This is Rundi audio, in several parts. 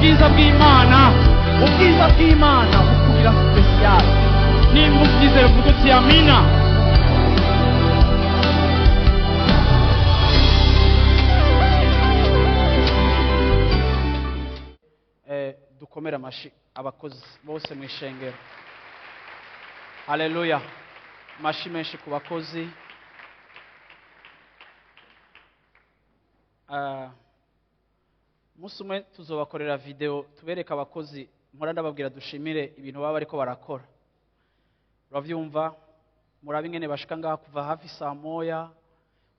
Ubwiza bw'Imana, ubwiza bw'Imana bukugira spécial. Nimba ubyizera, uvuga uti amina. Dukomere amashi abakozi bose mu ishengero. Haleluya! Amashi menshi ku bakozi. Umunsi umwe tuzobakorera video tubereka abakozi. Mpora ndababwira dushimire ibintu baba bariko barakora. Uravyumva, murabe ingene bashika ngaha kuva hafi saa 1.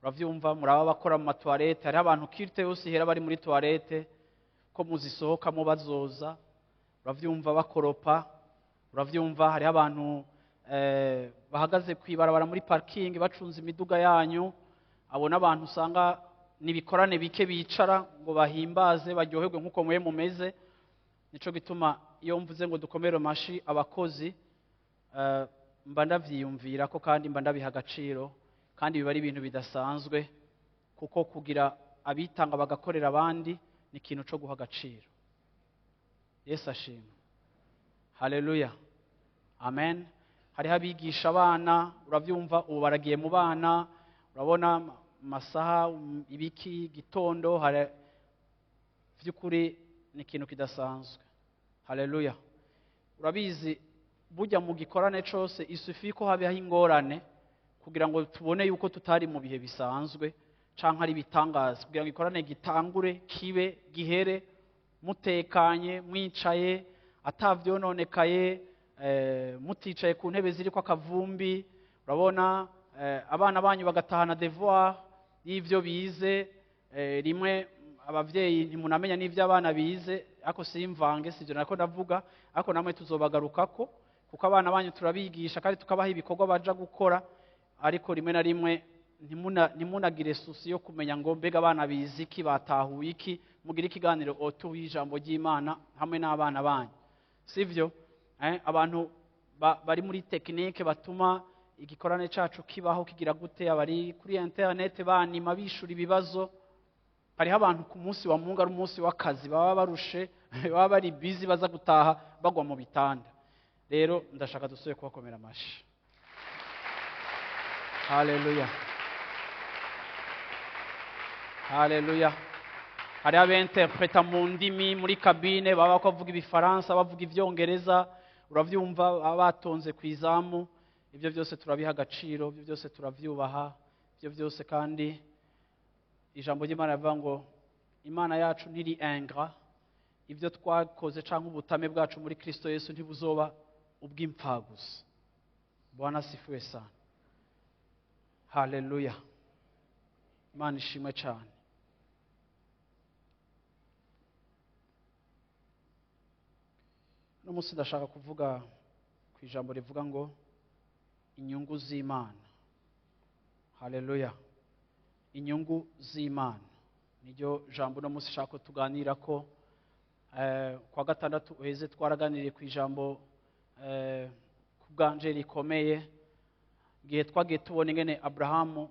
Uravyumva, muraba abakora mu ma toilettes. Hariho abantu culte yose ihera bari muri toilette, ko muzisohokamo bazoza. Uravyumva, bakoropa. Uravyumva, hariho abantu bahagaze kwibarabara muri parking bacunze imiduga yanyu. Abo n'abantu usanga nibikorane bike bicara ngo bahimbaze, baryoherwe nk'uko mwe mumeze. Nico gituma iyo mvuze ngo dukomere amashi abakozi, mba ndavyiyumvira ko kandi mba ndabiha agaciro, kandi biba ari ibintu bidasanzwe, kuko kugira abitanga bagakorera abandi ni ikintu co guha agaciro. Yesu ashimwe! Haleluya, amen. Hariho abigisha abana. Uravyumva, ubu baragiye mu bana. Urabona masaha ibiki gitondo hari, vy'ukuri ni ikintu kidasanzwe. Haleluya! Urabizi, burya mu gikorane cose isufi ko habeho ingorane kugira ngo tubone yuko tutari mu bihe bisanzwe canke ari ibitangaza, kugira ngo ikorane gitangure, kibe, gihere mutekanye, mwicaye atavyononekaye, muticaye ku ntebe ziriko akavumbi. Urabona, abana banyu bagatahana devoir y'ivyo bize. Rimwe abavyeyi ntimunamenya n'ivyo abana bize, ariko simvange, sivyo nako ndavuga, ariko namwe tuzobagarukako, kuko abana banyu turabigisha kandi tukabaha ibikorwa baja gukora, ariko rimwe na rimwe ntimunagire souci yo kumenya ngo mbega abana bize iki, batahuye iki. Mugire ikiganiro autour y'ijambo ry'Imana hamwe n'abana banyu, sivyo? Abantu bari muri technique batuma igikorane cacu kibaho, kigira gute, abari kuri internet banima bishura ibibazo. Hariho abantu ku munsi wa Mungu ari umunsi w'akazi, baba barushe, baba bari busy, baza gutaha bagwa mu bitanda. Rero ndashaka dusubire kubakomera amashi. Haleluya, haleluya! Hariho abenterpreta mu ndimi muri cabine, baba bavuga ibifaransa, bavuga ivyongereza. Uravyumva, baba batonze ku izamu. Ibyo byose turabiha agaciro, ibyo byose turavyubaha, ibyo byose. Kandi ijambo ry'Imana rivuga ngo Imana yacu ntiri ingrat. Ibyo twakoze canke ubutame bwacu muri Kristo Yesu ntibuzoba ubw'impfagusa. Bwana asifiwe sana! Haleluya, Imana ishimwe cyane. Uno munsi ndashaka kuvuga ku ijambo rivuga ngo inyungu z'Imana. Haleluya! Inyungu z'Imana niryo jambo uno munsi nshaka ko tuganira ko. Kwa gatandatu uheze twaraganiriye ku ijambo ku bwanje rikomeye, igihe twagiye tubona ingene Abrahamu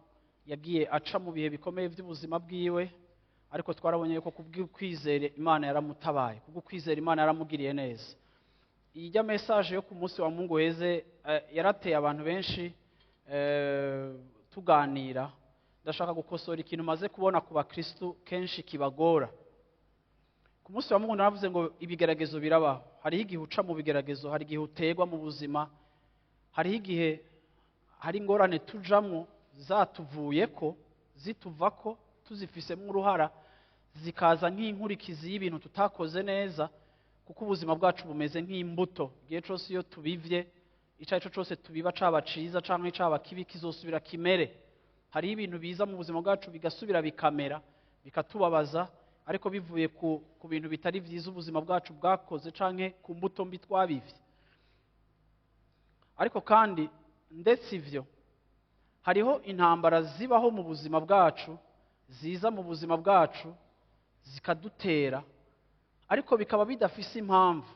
yagiye aca mu bihe bikomeye by'ubuzima bwiwe, ariko twarabonye yuko kubw'ukwizera Imana yaramutabaye, kubw'ukwizera Imana yaramugiriye neza. Ijya message yo ku munsi wa Mungu uheze yarateye abantu benshi tuganira. Ndashaka gukosora ikintu maze kubona ku bakristu kenshi kibagora. Ku munsi wa Mungu naravuze ngo ibigeragezo birabaho. Hariho igihe uca mu bigeragezo, hari igihe utegwa mu buzima, hariho igihe hari ingorane tujamwo zatuvuyeko, zituvako, tuzifisemo uruhara, zikaza nk'inkurikizi y'ibintu tutakoze neza, kuko ubuzima bwacu bumeze nk'imbuto. Igihe cyose iyo tubivye, icyo ari cyo cyose tubiba, caba ciza canke caba kibi, kizosubira kimere. Hariho ibintu biza mu buzima bwacu bigasubira bikamera, bikatubabaza, ariko bivuye ku bintu bitari vyiza ubuzima bwacu bwakoze canke ku mbuto mbi twabivye. Ariko kandi ndetse ivyo, hariho intambara zibaho mu buzima bwacu, ziza mu buzima bwacu zikadutera, ariko bikaba bidafise impamvu.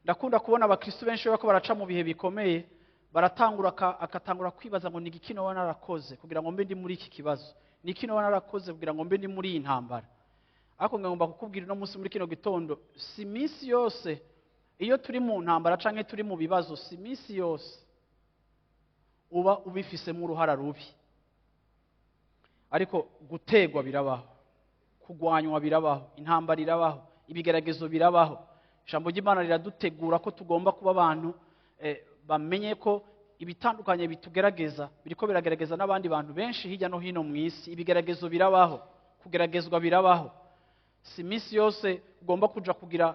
Ndakunda kubona abakristo benshi bako baraca mu bihe bikomeye, baratangura akatangura kwibaza ngo ni igiki noba narakoze kugira ngo mbe ndi muri iki kibazo, ni iki noba narakoze kugira ngo mbe ndi muri iyi ntambara. Ariko ngomba kukubwira uno munsi muri kino gitondo, si iminsi yose iyo turi mu ntambara canke turi mu bibazo, si iminsi yose uba ubifisemo uruhara rubi. Ariko gutegwa birabaho, kugwanywa birabaho, intambara irabaho, ibigeragezo birabaho. Ijambo ry'Imana riradutegura ko tugomba kuba abantu bamenye ko ibitandukanye bitugerageza biriko biragerageza n'abandi bantu benshi hirya no hino mu isi. Ibigeragezo birabaho, kugeragezwa birabaho. Si iminsi yose ugomba kuja kugira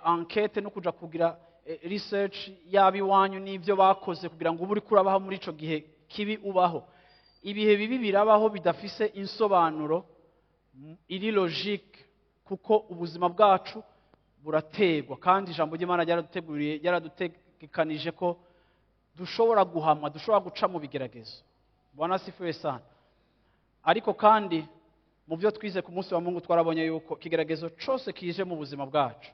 enquête no kuja kugira research yaba iwanyu n'ivyo bakoze kugira ngo ube uriko urabaho muri ico gihe kibi ubaho. Ibihe bibi birabaho bidafise insobanuro iri logique, kuko ubuzima bwacu burategwa, kandi ijambo ry'Imana ryaraduteguriye, ryaradutegekanije ko dushobora guhamwa, dushobora guca mu bigeragezo. Bwana asifiwe sana. Ariko kandi mu byo twize ku munsi wa Mungu twarabonye yuko ikigeragezo cose kije mu buzima bwacu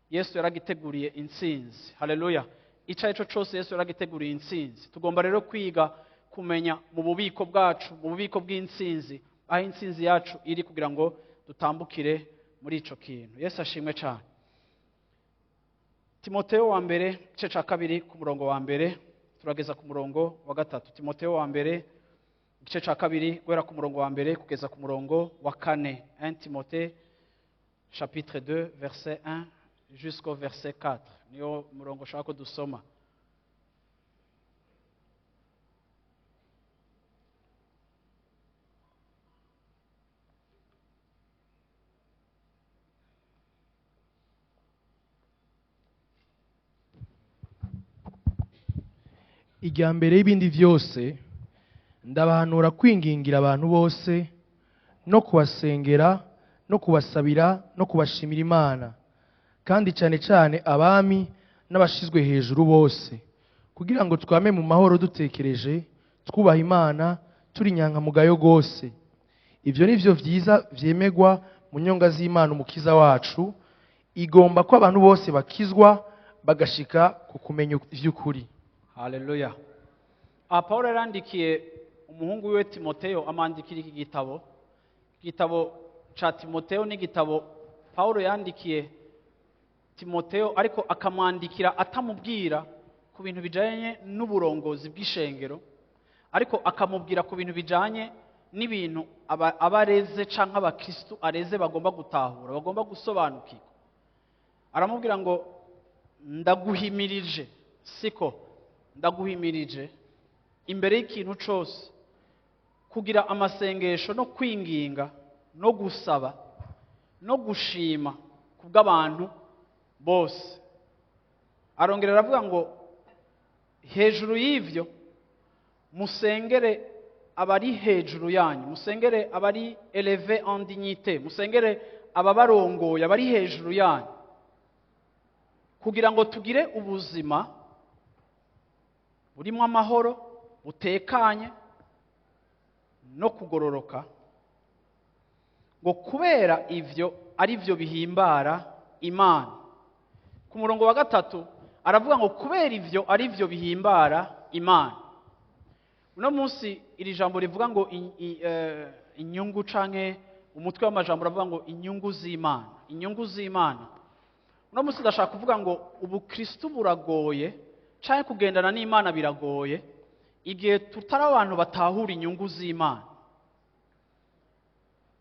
Yesu yaragiteguriye intsinzi. Haleluya. Ico arico cose Yesu yaragiteguriye intsinzi. Tugomba rero kwiga kumenya mu bubiko bwacu, mu bubiko bw'intsinzi, aho intsinzi yacu iri kugira ngo dutambukire muri ico kintu. Yesu ashimwe cyane. Timoteyo wa mbere igice ca 2 ku murongo wa 1 turageza ku murongo wa 3. Timoteyo wa mbere igice ca 2 guhera ku murongo wa 1 kugeza ku murongo wa 4. 1 Timothée chapitre 2 verset 1 jusqu'au verset 4. Niyo murongo ushaka ko dusoma. Irya mbere y'ibindi vyose ndabahanura kwingingira abantu bose no kubasengera no kubasabira no kubashimira Imana, kandi cyane cyane abami n'abashizwe hejuru bose, kugira ngo twame mu mahoro dutekereje, twubaha Imana, turi inyankamugayo gose. Ivyo nivyo vyiza vyemegwa mu nyonga z'Imana umukiza wacu, igomba ko abantu bose bakizwa bagashika ku kumenya ivy'ukuri. Haleluya. Paulo yarandikiye umuhungu wiwe Timoteyo, amwandikira iki gitabo. Igitabo ca Timoteyo ni igitabo Paulo yandikiye Timoteyo, ariko akamwandikira atamubwira ku bintu bijanye n'uburongozi bw'ishengero, ariko akamubwira ku bintu bijanye n'ibintu abareze canke abakristu areze bagomba gutahura, bagomba gusobanukirwa. Aramubwira ngo ndaguhimirije, siko ndaguhimirije imbere y'ikintu cose kugira amasengesho no kwinginga no gusaba no gushima kubw'abantu bose. Arongera aravuga ngo hejuru y'ivyo musengere abari hejuru yanyu, musengere abari élevés en dignité, musengere ababarongoye abari hejuru yanyu, kugira ngo tugire ubuzima burimo amahoro, butekanye no kugororoka, ngo kubera ivyo ari byo bihimbara Imana. Ku murongo wa 3 aravuga ngo kubera ivyo ari byo bihimbara Imana. Uno munsi iri jambo rivuga ngo inyungu canke umutwe w'amajambo uravuga ngo inyungu z'Imana, inyungu z'Imana. Uno munsi ndashaka kuvuga ngo ubukristu buragoye canke kugendana n'Imana biragoye igihe tutari abantu batahura inyungu z'Imana.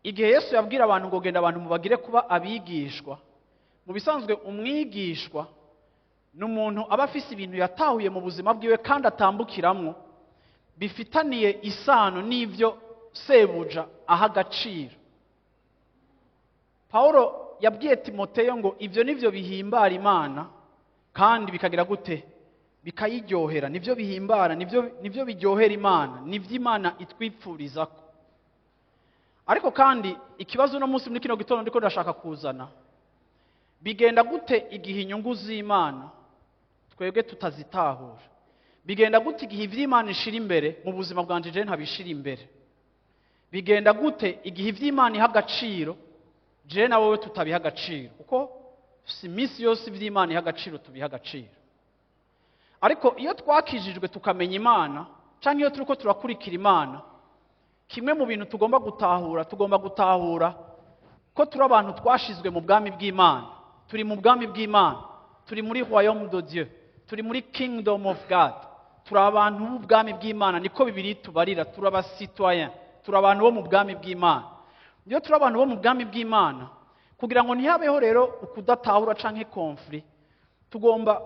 Igihe Yesu yabwira abantu ngo genda abantu mubagire kuba abigishwa, mu bisanzwe umwigishwa ni umuntu aba afise ibintu yatahuye mu buzima bwiwe kandi atambukiramwo bifitaniye isano n'ivyo sebuja aha agaciro. Paulo yabwiye Timoteyo ngo ivyo nivyo bihimbara Imana kandi bikagira gute? Bikayiryohera. Nivyo bihimbara, nivyo biryohera Imana, nivyo Imana itwipfurizako. Ariko kandi ikibazo no munsi muri kino gitondo ndiko ndashaka kuzana, bigenda gute igihe inyungu z'Imana twebwe tutazitahura? Bigenda gute igihe ivy'Imana ishira imbere mu buzima bwanje je ntabishira imbere? Bigenda gute igihe ivy'Imana iha agaciro je na wewe tutabiha agaciro? Kuko si misi yose ivy'Imana iha agaciro tubiha agaciro. Ariko iyo twakijijwe tukamenya Imana canke iyo turiko turakurikira Imana, kimwe mu bintu tugomba gutahura, tugomba gutahura Ko turi abantu twashizwe mu bwami bw'Imana, turi mu bwami bw'Imana, turi muri royaume de Dieu, turi muri kingdom of God, turi abantu b'ubwami bw'Imana, niko Bibiliya itubarira. Turi aba citoyen, turi abantu bo mu bwami bw'Imana. Iyo turi abantu bo mu bwami bw'Imana, kugira ngo ntihabeho rero ukudatahura canke conflit, tugomba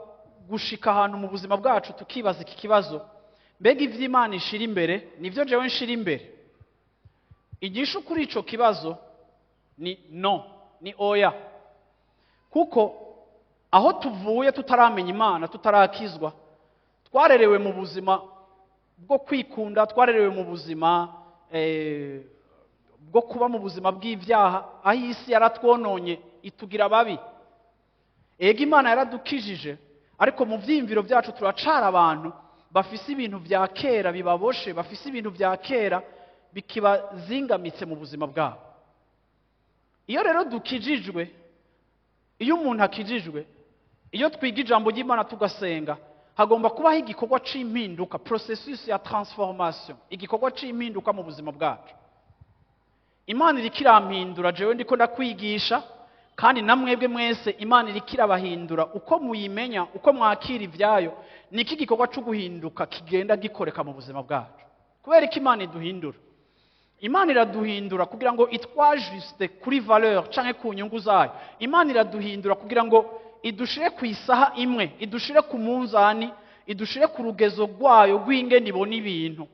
gushika ahantu mu buzima bwacu tukibaza iki kibazo: mbega ivy'Imana ishira imbere nivyo jewe nshira imbere? Igishu kuri ico kibazo ni no, ni oya, kuko aho tuvuye tutaramenya Imana, tutarakizwa, twarerewe mu buzima bwo kwikunda, twarerewe mu buzima bwo kuba mu buzima bw'ibyaha, aho isi yaratwononye itugira babi. Ega Imana yaradukijije, ariko mu byiyumviro byacu turacara abantu bafise ibintu bya kera bibaboshe, bafise ibintu bya kera bikibazingamitse mu buzima bwabo. Iyo rero dukijijwe, iyo umuntu akijijwe, iyo twiga ijambo ry'Imana, tugasenga, hagomba kubaho igikorwa c'impinduka, processus ya transformation, igikorwa c'impinduka mu buzima bwacu. Imana iriko irampindura jewe ndiko ndakwigisha, kandi na mwebwe mwese Imana iriko irabahindura uko muyimenya, uko mwakira ibyayo. Niki igikorwa cyo guhinduka kigenda gikoreka mu buzima bwacu. Kubera ko Imana iduhindura, Imana iraduhindura kugira ngo itwajuste kuri valeur canke ku nyungu zayo. Imana iraduhindura kugira ngo idushire ku isaha imwe, idushire ku munzani, idushire ku rugezo rwayo rw'ingene ibona ibintu,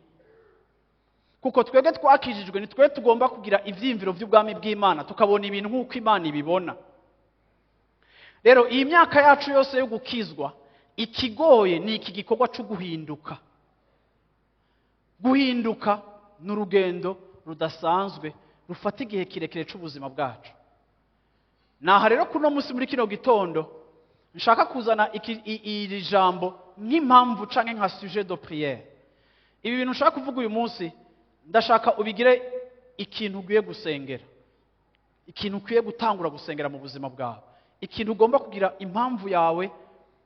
kuko twebwe twakijijwe ni twe tugomba kugira ivyiyumviro vy'ubwami bw'Imana, tukabona ibintu nk'uko Imana ibibona. Rero iyi myaka yacu yose yo gukizwa, ikigoye ni iki gikorwa cyo guhinduka. Guhinduka ni urugendo rudasanzwe rufata igihe kirekire cy'ubuzima bwacu. Naha rero kuno munsi, muri kino gitondo, nshaka kuzana iri jambo nk'impamvu canke nka sujet de prière. Ibi bintu nshaka kuvuga uyu munsi, ndashaka ubigire ikintu ukwiye gusengera, ikintu ukwiye gutangura gusengera mu buzima bwawe, ikintu ugomba kugira impamvu yawe,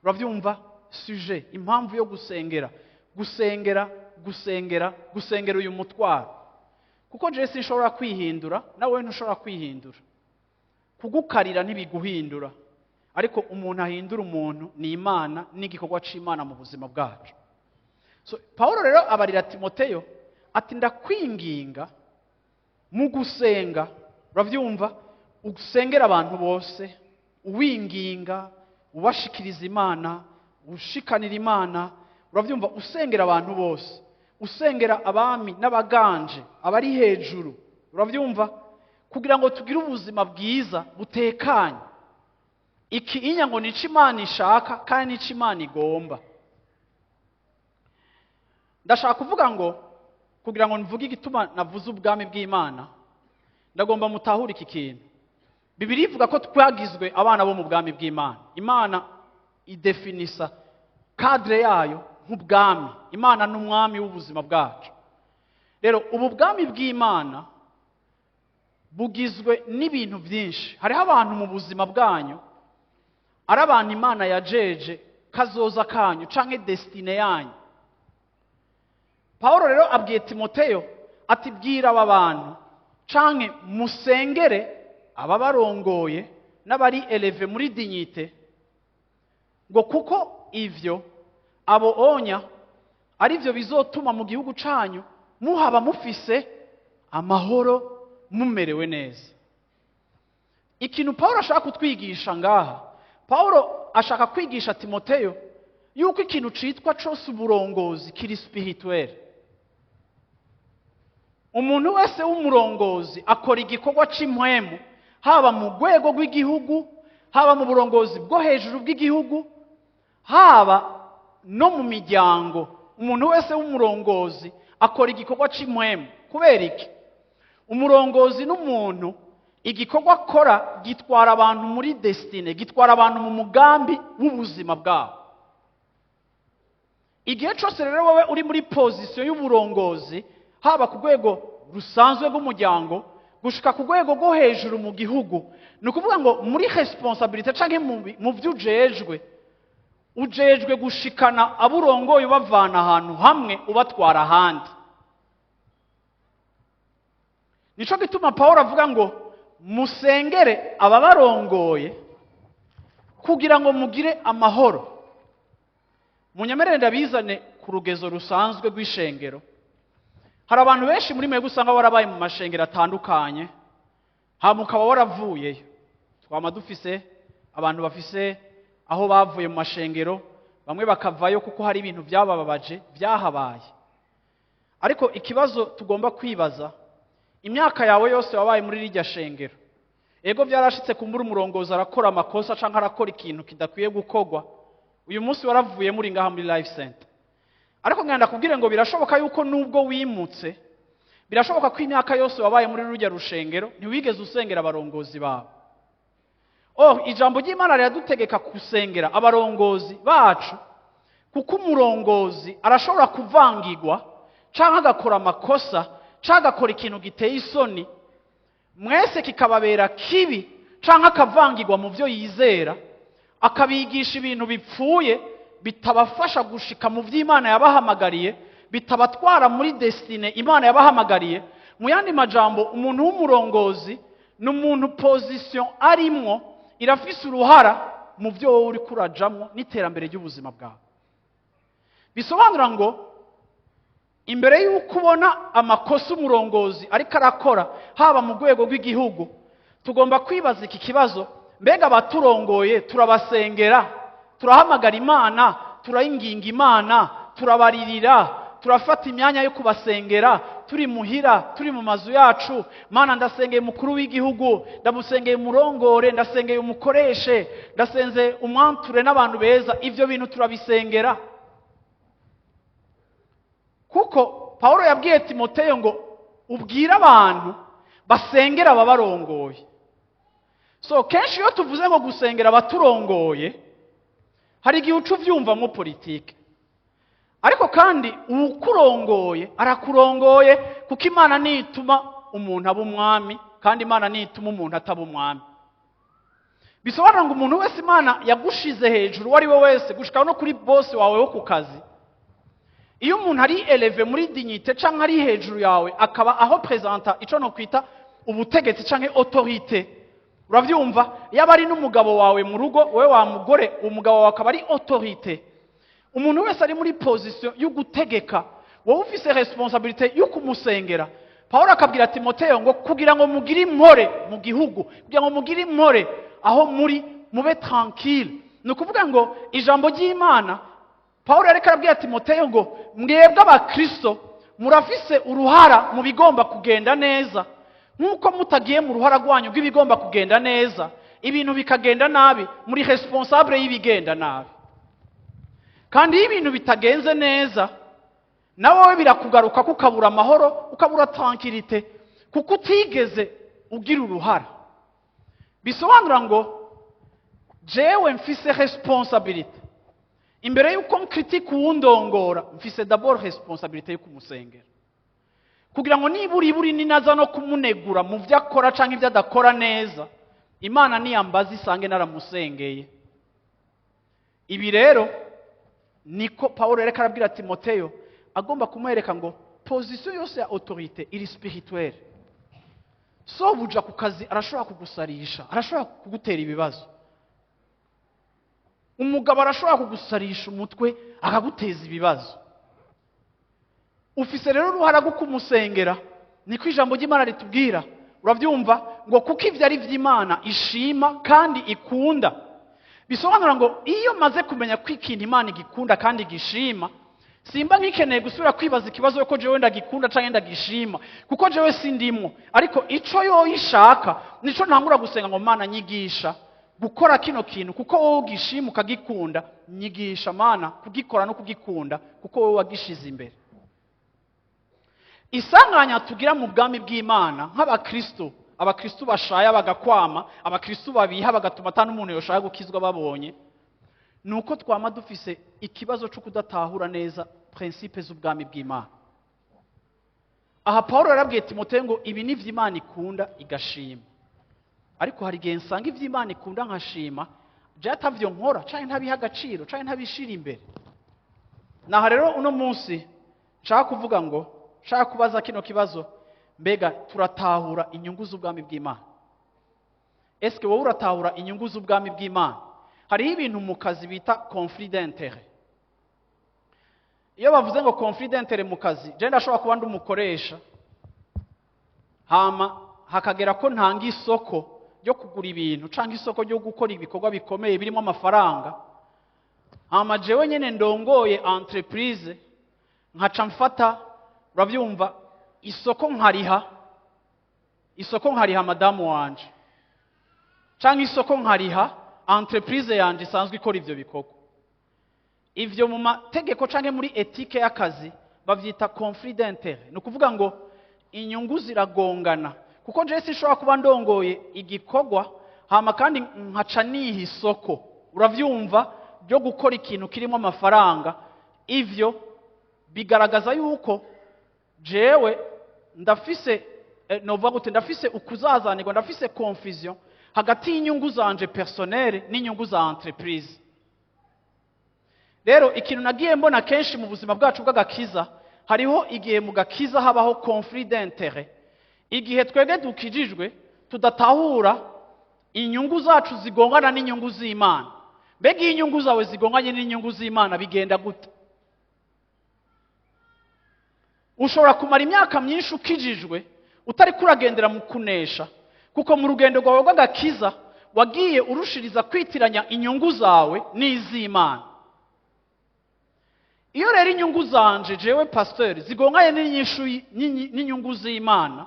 urabyumva, sujet, impamvu yo gusengera, gusengera, gusengera, gusengera uyu mutwaro, kuko jewe sinshobora kwihindura, nawe ntushobora kwihindura. Kugukarira ntibiguhindura, ariko umuntu ahindura umuntu ni Imana n'igikorwa c'Imana mu buzima bwacu. So Paulo rero abarira Timoteyo ati: "Ndakwinginga mu gusenga, urabyumva, usengera abantu bose, uwinginga, ubashikiriza Imana, ushikanira Imana, urabyumva, usengera abantu bose, usengera abami n'abaganje, abari hejuru, urabyumva, kugira ngo tugire ubuzima bwiza butekanye." Iki inya ngo nico Imana ishaka kandi nico Imana igomba. Ndashaka kuvuga ngo, kugira ngo mvuge igituma navuze ubwami bw'Imana, ndagomba mutahure iki kintu. Bibiliya ivuga ko twagizwe abana bo mu bwami bw'Imana. Imana idefinisa cadre yayo nk'ubwami. Imana ni umwami w'ubuzima bwacu. Rero ubu bwami bw'Imana bugizwe n'ibintu byinshi. Hariho abantu mu buzima bwanyu ari abantu Imana yajeje kazoza kanyu canke destinée yanyu. Pawulo rero abwiye Timoteyo ati: "Bwira aba bantu canke musengere ababarongoye n'abari élevés muri dignité, ngo kuko ivyo abo onya ari byo bizotuma mu gihugu canyu muhaba mufise amahoro, mumerewe neza." Ikintu Pawulo ashaka kutwigisha ngaha, Pawulo ashaka kwigisha Timoteyo yuko ikintu citwa cose uburongozi kiri spirituel. Umuntu wese w'umurongozi akora igikorwa c'impwemu, haba mu rwego rw'igihugu, haba mu burongozi bwo hejuru bw'igihugu, haba no mu miryango. Umuntu wese w'umurongozi akora igikorwa c'impwemu. Kubera iki? Umurongozi n'umuntu igikorwa akora gitwara abantu muri destinée, gitwara abantu mu mugambi w'ubuzima bwabo. Igihe cyose rero wowe uri muri position y'uburongozi, haba ku rwego rusanzwe rw'umuryango gushika ku rwego rwo hejuru mu gihugu, ni ukuvuga ngo muri responsabilité canke mu byo ujejwe, ujejwe gushikana abo urongoye, ubavana ahantu hamwe ubatwara ahandi. Nico gituma Paul avuga ngo Musengere ababarongoye kugira ngo mugire amahoro. Munyemerere ndabizane ku rugezo rusanzwe rw'ishengero. Hari abantu benshi muri mwebwe usanga warabaye mu mashengero atandukanye, hama ukaba waravuyeyo. Twama dufise abantu bafise aho bavuye mu mashengero, bamwe bakavayo kuko hari ibintu byabababaje byahabaye. Ariko ikibazo tugomba kwibaza, imyaka yawe yose wabaye muri rirya shengero, ego byarashitse kumbura umurongozi arakora amakosa canke arakora ikintu kidakwiye gukorwa, uyu munsi waravuye muri ngaha muri Life Center. Ariko ngenda kubwire ngo birashoboka yuko nubwo wimutse, birashoboka ko imyaka yose wabaye muri rurya rushengero ntiwigeze usengera abarongozi bawe. Oh, ijambo ry'Imana riradutegeka gusengera abarongozi bacu, kuko umurongozi arashobora kuvangirwa canke agakora amakosa canke agakora ikintu giteye isoni, mwese kikababera kibi, canke akavangirwa mu byo yizera, akabigisha ibintu bipfuye bitabafasha gushika mu vy'Imana yabahamagariye, bitabatwara muri destinée Imana yabahamagariye. Mu yandi majambo, umuntu w'umurongozi ni umuntu position arimwo irafise uruhara mu byo wowe uriko urajamwo n'iterambere ry'ubuzima bwawe. Bisobanura ngo imbere y'uko ubona amakosa umurongozi ariko arakora, haba mu rwego rw'igihugu, tugomba kwibaza iki kibazo: mbega abaturongoye turabasengera, turahamagara Imana, turayinginga Imana, turabaririra, turafata imyanya yo kubasengera turi muhira, turi mu mazu yacu? Mana, ndasengeye umukuru w'igihugu, ndamusengeye umurongore, ndasengeye umukoreshe, ndasenze umwanture n'abantu beza. Ibyo bintu turabisengera? Kuko Pawulo yabwiye Timoteyo ngo ubwire abantu basengera ababarongoye. So kenshi iyo tuvuze ngo gusengera abaturongoye, hari igihe uca uvyumvamo politike. Ariko kandi uwukurongoye arakurongoye, kuko Imana nituma umuntu aba umwami, kandi Imana nituma umuntu ataba umwami. Bisobanura ngo umuntu wese Imana yagushize hejuru, uwo ari we wese, gushika no kuri boss wawe wo ku kazi, iyo umuntu ari élevé muri dignité canke ari hejuru yawe, akaba aho présenta ico no kwita ubutegetsi canke autorité, uravyumva, yaba ari n'umugabo wawe mu rugo, wowe wa mugore, umugabo wawe akaba ari autorité, umuntu wese ari muri position yo gutegeka, wowe ufise responsabilité yo kumusengera. Pawulo akabwira Timoteyo ngo kugira ngo mugire impore mu gihugu, kugira ngo mugire impore aho muri, mube tranquille. Ni ukuvuga ngo ijambo ry'Imana, Pawulo yariko arabwira Timoteyo ngo mwebwe abakristo murafise uruhara mu bigomba kugenda neza. Nk'uko mutagiye mu ruhara rwanyu rw'ibigomba kugenda neza, ibintu bikagenda nabi, muri responsable y'ibigenda nabi. Kandi iyo ibintu bitagenze neza, na wowe birakugaruka ko ukabura amahoro, ukabura tranquillité, kuko utigeze ugira uruhara. Bisobanura ngo jewe mfise responsabilité imbere y'uko nkritika uwundongora, mfise d'abord responsabilité yo kumusengera, kugira ngo nibura iburi ninaza no kumunegura mu byo akora canke ibyo adakora neza, Imana niyambaza isange naramusengeye. Ibi rero niko Pawulo yariko arabwira Timoteyo, agomba kumwereka ngo position yose ya autorité iri spirituelle. So buja ku kazi arashobora kugusarisha, arashobora kugutera ibibazo. Umugabo arashobora kugusarisha umutwe, akaguteza ibibazo. Ufise rero uruhara rwo kumusengera. Niko ijambo ry'Imana ritubwira, urabyumva, ngo kuko ibyo ari iby'Imana ishima kandi ikunda. Bisobanura ngo iyo maze kumenya ko ikintu Imana igikunda kandi igishima, simba nkikeneye gusubira kwibaza ikibazo ko jewe ndagikunda canke ndagishima, kuko jewe sindimwo. Ariko ico yoyo ishaka nico ntangura gusenga ngo: Mana, nyigisha gukora kino kintu, kuko wowe ugishima ukagikunda. Nyigisha, Mana, kugikora no kugikunda, kuko wowe wagishize imbere. Isanganya tugira mu bwami bw'Imana nk'abakristo, abakristo bashaya bagakwama, abakristo babiha bagatuma ata n'umuntu yoshaka gukizwa babonye, ni uko twama dufise ikibazo cyo kudatahura neza principes z'ubwami bw'Imana. Aha Pawulo yarabwiye Timoteyo ngo ibi ni iby'Imana ikunda igashima. Ariko hari igihe nsanga iby'Imana ikunda nkashima je atavyo nkora, canke ntabiha agaciro, canke ntabishira imbere. Naha rero uno munsi nshaka kuvuga ngo nshaka kubaza kino kibazo: mbega turatahura inyungu z'ubwami bw'Imana? Eske wowe uratahura inyungu z'ubwami bw'Imana? Hariho ibintu mu kazi bita conflit d'intérêt. Iyo bavuze ngo conflit d'intérêt mu kazi, je ndashobora kuba ndi umukoresha, hama hakagera ko ntanga isoko ryo kugura ibintu canke isoko ryo gukora ibikorwa bikomeye birimo amafaranga, hama jewe nyene ndongoye entreprise nkaca mfata, uravyumva, isoko nkariha madamu wanje, canke isoko nkariha entreprise yanje isanzwe ikora ivyo bikorwa. Ivyo mu mategeko canke muri éthique y'akazi bavyita conflit d'intérêt. Ni ukuvuga ngo inyungu ziragongana, kuko jewe sinshobora kuba ndongoye igikorwa hama kandi nkaca niha isoko, uravyumva, ryo gukora ikintu kirimo amafaranga. Ivyo bigaragaza yuko jewe ndafise novuga gute, ndafise ukuzazanirwa, ndafise confusion hagati y'inyungu zanje personnel n'inyungu za entreprise. Rero ikintu nagiye mbona kenshi mu buzima bwacu bw'agakiza, hariho igihe mu gakiza habaho conflit d'intérêt, igihe twebwe dukijijwe tudatahura inyungu zacu zigongana n'inyungu z'Imana. Mbega iyo inyungu zawe zigonganye n'inyungu z'Imana bigenda gute? Ushobora kumara imyaka myinshi ukijijwe utari kuragendera mu kunesha, kuko mu rugendo rwawe rw'agakiza wagiye urushiriza kwitiranya inyungu zawe n'iz'Imana. Iyo rero inyungu zanje jewe pasteur zigonganye n'inyungu z'Imana,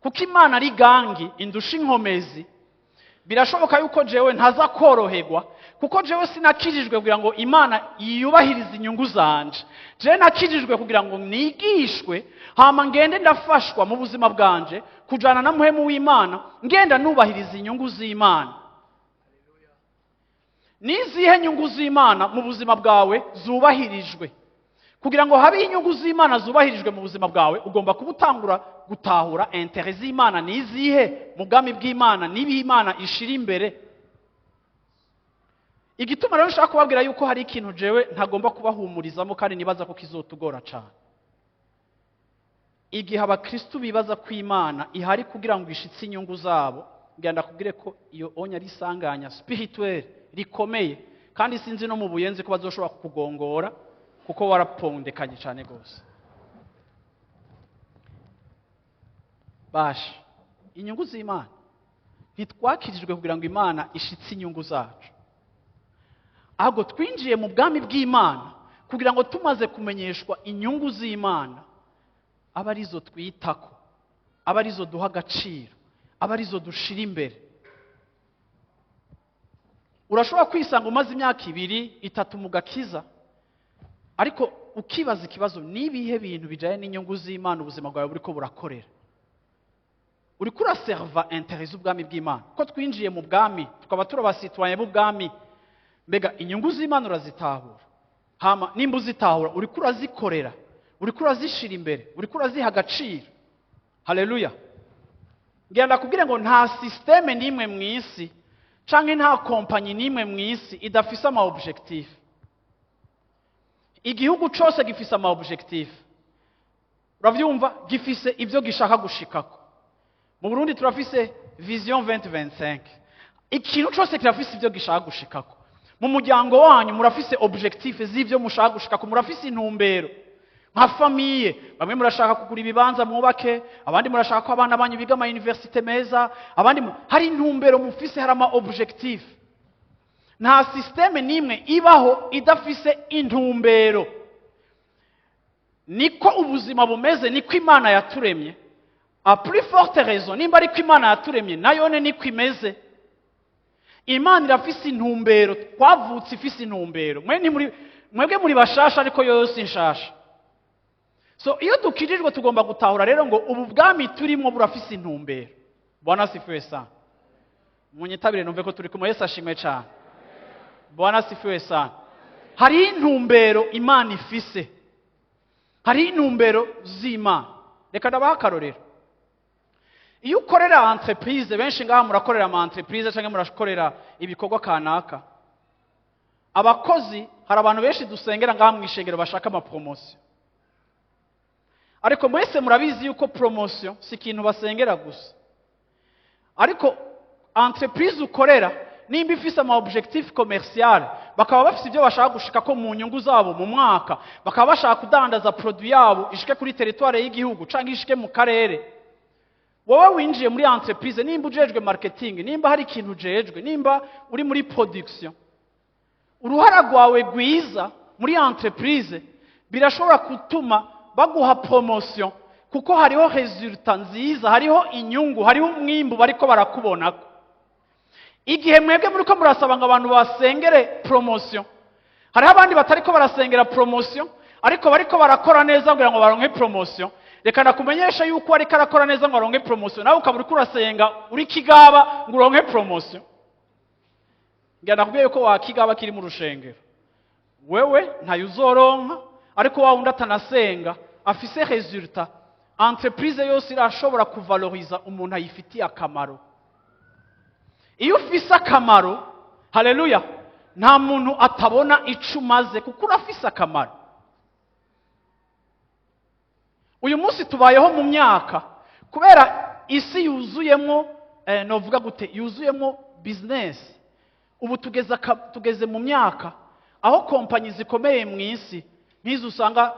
kuko Imana ari gangi indusha inkomezi, birashoboka yuko jewe ntaza koroherwa, kuko jewe sinakijijwe kugira ngo Imana yiyubahirize inyungu zanje. Jewe nakijijwe kugira ngo nigishwe, hama ngende ndafashwa mu buzima bwanje kujana na Muhemu w'Imana, ngenda nubahiriza inyungu z'Imana. Nizihe nyungu z'Imana mu buzima bwawe zubahirijwe? Kugira ngo habe inyungu z'Imana zubahirijwe mu buzima bwawe, ugomba kuba utangura gutahura intérêts z'Imana ni izihe mu bwami bw'Imana, n'ibihe Imana ishira imbere. Igituma rero nshaka kubabwira yuko hari ikintu jewe ntagomba kubahumurizamo kandi nibaza ko kizotugora cyane: igihe abakristu bibaza ko Imana ihari kugira ngo ishitse inyungu zabo, ngira ndakubwire ko iyo onya ari isanganya spirituel rikomeye, kandi sinzi no mu Buyenzi ko bazoshobora kukugongora, kuko warapondekanye cyane rwose. Basha, inyungu z'Imana, ntitwakirijwe kugira ngo Imana ishitse inyungu zacu, ahubwo twinjiye mu bwami bw'Imana kugira ngo tumaze kumenyeshwa inyungu z'Imana, abe arizo twitako, abe arizo duha agaciro, abe arizo dushira imbere. Urashobora kwisanga umaze imyaka 2, 3 mu gakiza, ariko ukibaza ikibazo: n'ibihe bintu bijyanye n'inyungu z'Imana ubuzima bwawe buriko burakorera? Uriko uraserva intérêts z'ubwami bw'Imana? Ko twinjiye mu bwami, tukaba turabasitwaye b'ubwami, mbega inyungu z'Imana urazitahura? Hama nimba uzitahura, uriko urazikorera, uriko urazishira imbere, uriko uraziha agaciro? Haleluya! Ngira ndakubwire ngo nta système n'imwe mu isi canke nta kompanyi n'imwe mu isi idafise ama objectif. Igihugu cose gifise ama objectif, uravyumva, gifise ivyo gishaka gushikako. Mu Burundi turafise Vision 2025. Ikintu cose kirafise ivyo gishaka gushikako. Mu muryango wanyu murafise objectif z'ivyo mushaka gushikako, murafise intumbero nka famille. Bamwe murashaka kugura ibibanza mwubake, abandi murashaka ko abana banyu biga ama université meza, abandi hari intumbero mufise, hari ama objectif. Nta système n'imwe ibaho idafise intumbero. Niko ubuzima bumeze, niko Imana yaturemye. À plus forte raison, nimba ariko Imana yaturemye, nayone niko imeze. Imana irafise intumbero, twavutse ifise intumbero. Mwe ntimuri, mwebwe muri bashasha, ariko yo si nshasha. So iyo dukirijwe tugomba gutahura rero ngo ubu bwami turimo burafise intumbero. Bwana asifiwe sana. Munyitabire numve ko turi kumwe. Yesu ashimwe cyane. Bwana asifiwe sana. Hari intumbero Imana ifise, hari intumbero z'Imana. Reka ndabaha akarorero. Iyo ukorera entreprise, benshi ngaha murakorera ama entreprise cyangwa murakorera ibikorwa kanaka, abakozi, hari abantu benshi dusengera ngaha mu ishengero bashaka ama promotion, ariko mwese murabizi yuko promotion si ikintu basengera gusa. Ariko Entreprise ukorera nimba ifise ama objectif commercial, bakaba bafise ibyo bashaka gushika ko mu nyungu zabo mu mwaka, bakaba bashaka kudandaza produit yabo ishike kuri territoire y'igihugu canke ishike mu karere, wowe winjiye muri entreprise, nimba ujejwe marketing, nimba hari ikintu ujejwe, nimba uri muri production, uruhara rwawe rwiza muri entreprise birashobora gutuma baguha promotion, kuko hariho résultat nziza, hariho inyungu, hariho umwimbu bariko barakubonako. Igihe mwebwe muriko murasaba ngo abantu basengere promotion, hariho abandi batariko barasengera promotion, ariko bariko barakora neza kugira ngo baronke promotion. Reka ndakumenyesha yuko ariko arakora neza ngo aronke promotion, nawe ukaba uriko urasenga uri kigaba ngo uronke promotion. Ngira ndakubwiye yuko wakigaba kiri mu rushengero, wewe ntayo uzoronka, ariko wa wundi atanasenga afise résultat. Entreprise yose irashobora kuvaloriza umuntu ayifitiye akamaro. Iyo ufise akamaro, haleluya, nta muntu atabona ico umaze, kuko urafise akamaro. Uyu munsi tubayeho mu myaka, kubera isi yuzuyemo, novuga gute, yuzuyemo business. Ubu tugeze mu myaka aho kompanyi zikomeye mu isi, nk'izo usanga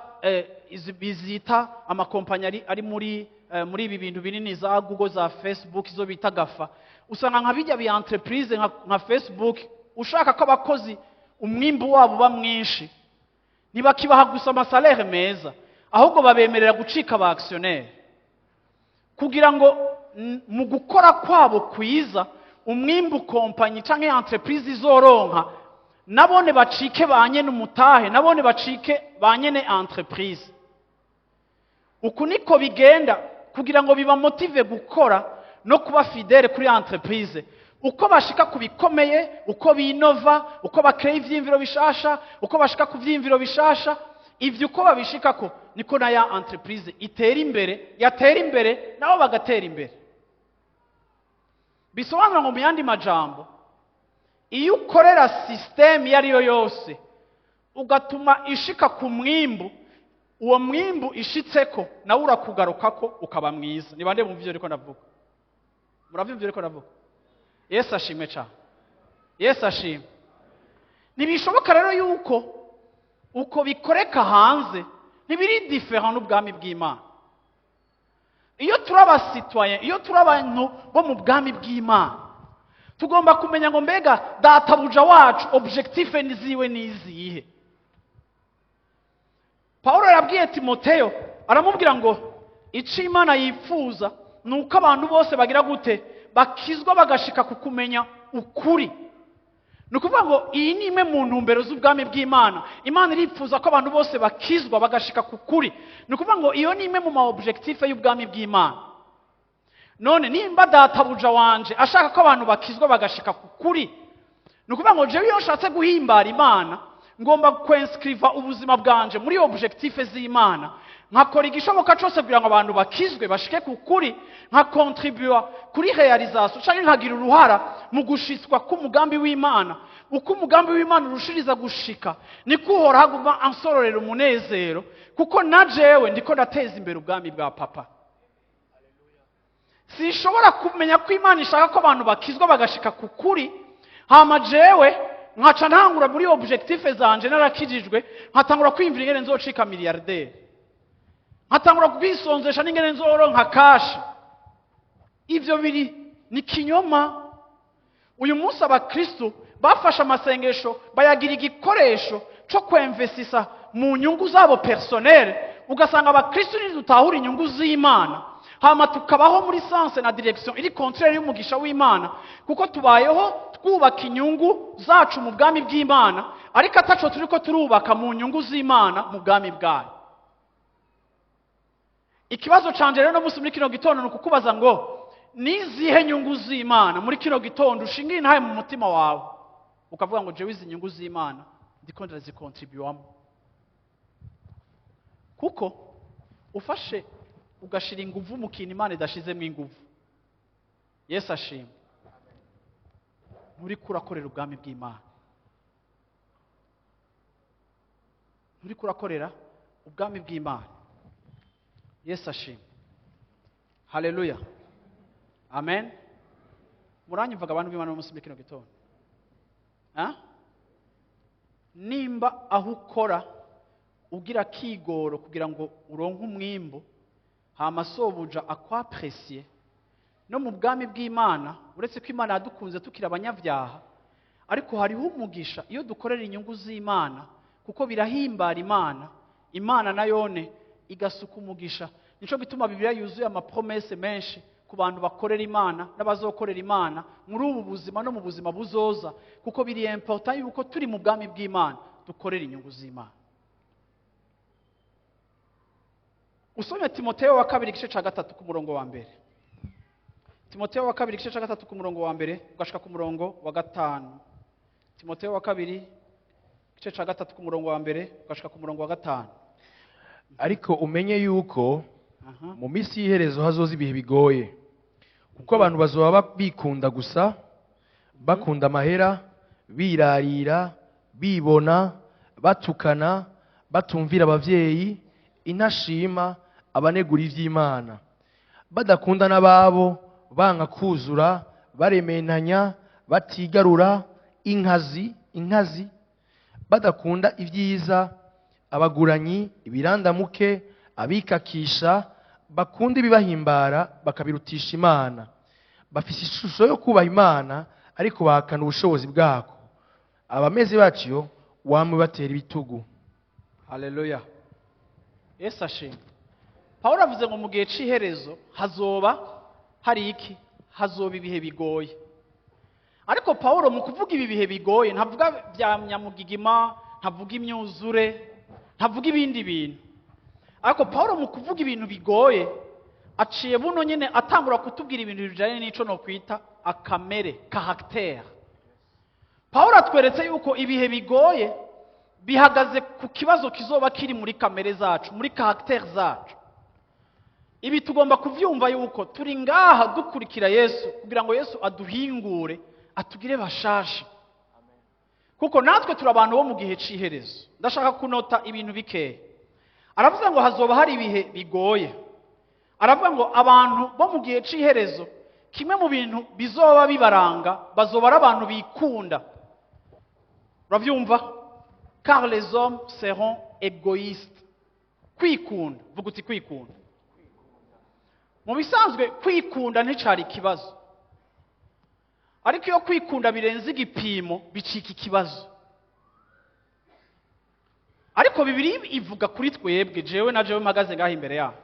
izi bizita amakompanyi ari muri ibi bintu binini, za Google, za Facebook, izo bita GAFA, usanga nka bijya bi entreprise nka Facebook, ushaka ko abakozi umwimbu wabo uba mwinshi, ntibakibaha gusa ama salaire meza, ahubwo babemerera gucika aba actionnaire, kugira ngo mu gukora kwabo kwiza, umwimbu kompanyi canke entreprise izoronka, nabone bacike ba nyene umutahe, nabone bacike ba nyene entreprise. Uku niko bigenda kugira ngo bibamotive gukora no kuba fidèle kuri entreprise. Uko bashika ku bikomeye, uko binova, uko bakreye ivyiyumviro bishasha, uko bashika ku vyiyumviro bishasha, ivyo uko babishikako, niko na ya entreprise itera imbere. Yatera imbere, nabo bagatera imbere. Bisobanura ngo, mu yandi majambo, iyo ukorera système iyo ari yo yose, ugatuma ishika ku mwimbu, uwo mwimbu ishitseko nawe urakugarukako ukaba mwiza. Ni bande bumva ivyo ariko ndavuga? Muravyumva ivyo ariko ndavuga? Yesu ashimwe cyane, Yesu ashimwe. Ntibishoboka rero yuko uko bikoreka hanze ntibiri différent n'ubwami bw'Imana. Iyo turi aba citoyen, iyo turi abantu bo mu bwami bw'Imana, tugomba kumenya ngo mbega databuja wacu objectif ziwe ni izihe? Pawulo yabwiye Timoteyo, aramubwira ngo icyo Imana yifuza ni uko abantu bose bagira gute? Bakizwa, bagashika ku kumenya ukuri. Ni ukuvuga ngo iyi ni imwe mu ntumbero z'ubwami bw'Imana. Imana irifuza ko abantu bose bakizwa, bagashika ku kuri. Ni ukuvuga ngo iyo ni imwe mu ma objectif y'ubwami bw'Imana. None nimba databuja wanje ashaka ko abantu bakizwa, bagashika ku kuri, ni ukuvuga ngo jewe iyo nshatse guhimbara Imana, ngomba kwenscriva ubuzima bwanje muri objectif z'Imana, nkakora igishoboka cyose kugira ngo abantu bakizwe, bashike ku kuri, nkakontribuwa kuri réalisation cyangwa nkagira uruhara mu gushitswa k'umugambi w'Imana. Uko umugambi w'Imana urushiriza gushika, niko Uhoraho aguma ansororera umunezero, kuko na jewe ndiko ndateza imbere ubwami bwa Papa. Sinshobora kumenya ko Imana ishaka ko abantu bakizwa, bagashika ku kuri, hama jewe nkaca ntangura muri objectif zanje, narakijijwe, nkatangura kwiyumvira ingene nzocika milliardaire, nkatangura kwisonzesha n'ingene nzoronka cash. Ivyo biri ni kinyoma. Uyu munsi abakristo bafashe amasengesho, bayagira igikoresho cyo kwemvesisa mu nyungu zabo personnel. Ugasanga abakristo ntidutahura inyungu z'Imana, hama tukabaho muri sens na direction iri contraire y'umugisha w'Imana, kuko tubayeho twubaka inyungu zacu mu bwami bw'Imana, ariko ataco turiko turubaka mu nyungu z'Imana mu bwami bwayo. Ikibazo canje rero no munsi muri kino gitondo ni ukukubaza ngo nizihe nyungu z'Imana muri kino gitondo ushingira intahe mu mutima wawe, ukavuga ngo jewe izi nyungu z'Imana ndiko ndazikontribuwamo? Kuko ufashe ugashira inguvu mu kintu Imana idashizemo inguvu, Yesu ashimwe, nturiko urakorera ubwami bw'Imana, nturiko urakorera ubwami bw'Imana. Yesu ashimwe, haleluya, amen. Muranyumvaga abantu b'Imana munsi muri kino gitondo? Ah? Nimba aho ukora ugira kigoro kugira ngo uronke umwimbu, hama sobuja akwapprécier, no mu bwami bw'Imana, uretse ko Imana yadukunze tukiri abanyabyaha, ariko hariho umugisha iyo dukorera inyungu z'Imana, kuko birahimbara Imana, Imana nayone igasuka umugisha. Nico gituma Bibiliya yuzuye amapromesses menshi ku bantu bakorera Imana n'abazokorera Imana muri ubu buzima no mu buzima buzoza, kuko biri important yuko turi mu bwami bw'Imana dukorera inyungu z'Imana. Usomye Timoteyo wa kabiri igice ca 3 ku murongo wa 1, Timoteyo wa kabiri igice ca 3 ku murongo wa 1 ugashika ku murongo wa 5. Timoteyo wa kabiri igice ca 3 ku murongo wa 1 ugashika ku murongo wa 5. Ariko umenye yuko mu minsi y'iherezo hazoza ibihe bigoye, kuko abantu bazoba bikunda gusa, bakunda amahera, birarira, bibona, batukana, batumvira abavyeyi, intashima, abanegura ivy'Imana, badakunda n'ababo, banka kuzura, barementanya, batigarura, inkazi inkazi, badakunda ibyiza, abaguranyi, ibirandamuke, abikakisha, bakunda ibibahimbara bakabirutisha Imana, bafise ishusho yo kubaha Imana ariko bahakana ubushobozi bwako. Abameze batyo wamwe batera ibitugu. Haleluya, Yesu ashimwe. Pawulo avuze ngo mu gihe c'iherezo hazoba hari iki? Hazoba ibihe bigoye. Ariko Pawulo mu kuvuga ibi bihe bigoye ntavuga bya nyamugigima, ntavuga imyuzure, ntavuga ibindi bintu. Ariko Pawulo mu kuvuga ibintu bigoye aciye buno nyene atangura kutubwira ibintu bijanye n'ico no kwita akamere, caractère. Pawulo atweretse yuko ibihe bigoye bihagaze ku kibazo kizoba kiri muri kamere zacu, muri caractère zacu. Ibi tugomba kuvyumva yuko turi ngaha dukurikira Yesu kugira ngo Yesu aduhingure, atugire bashasha, kuko natwe turi abantu bo mu gihe c'iherezo. Ndashaka kunota ibintu bikeya. Aravuga ngo hazoba hari ibihe bigoye. Aravuga ngo abantu bo mu gihe c'iherezo, kimwe mu bintu bizoba bibaranga, bazoba ari abantu bikunda. Uravyumva? Car les hommes seront égoïstes. Kwikunda, vuga uti kwikunda. Mu bisanzwe kwikunda nticari ikibazo, ariko iyo kwikunda birenze igipimo bicika ikibazo. Ariko Bibiliya ivuga kuri twebwe, jewe na jewe mpagaze ngaho imbere yaho,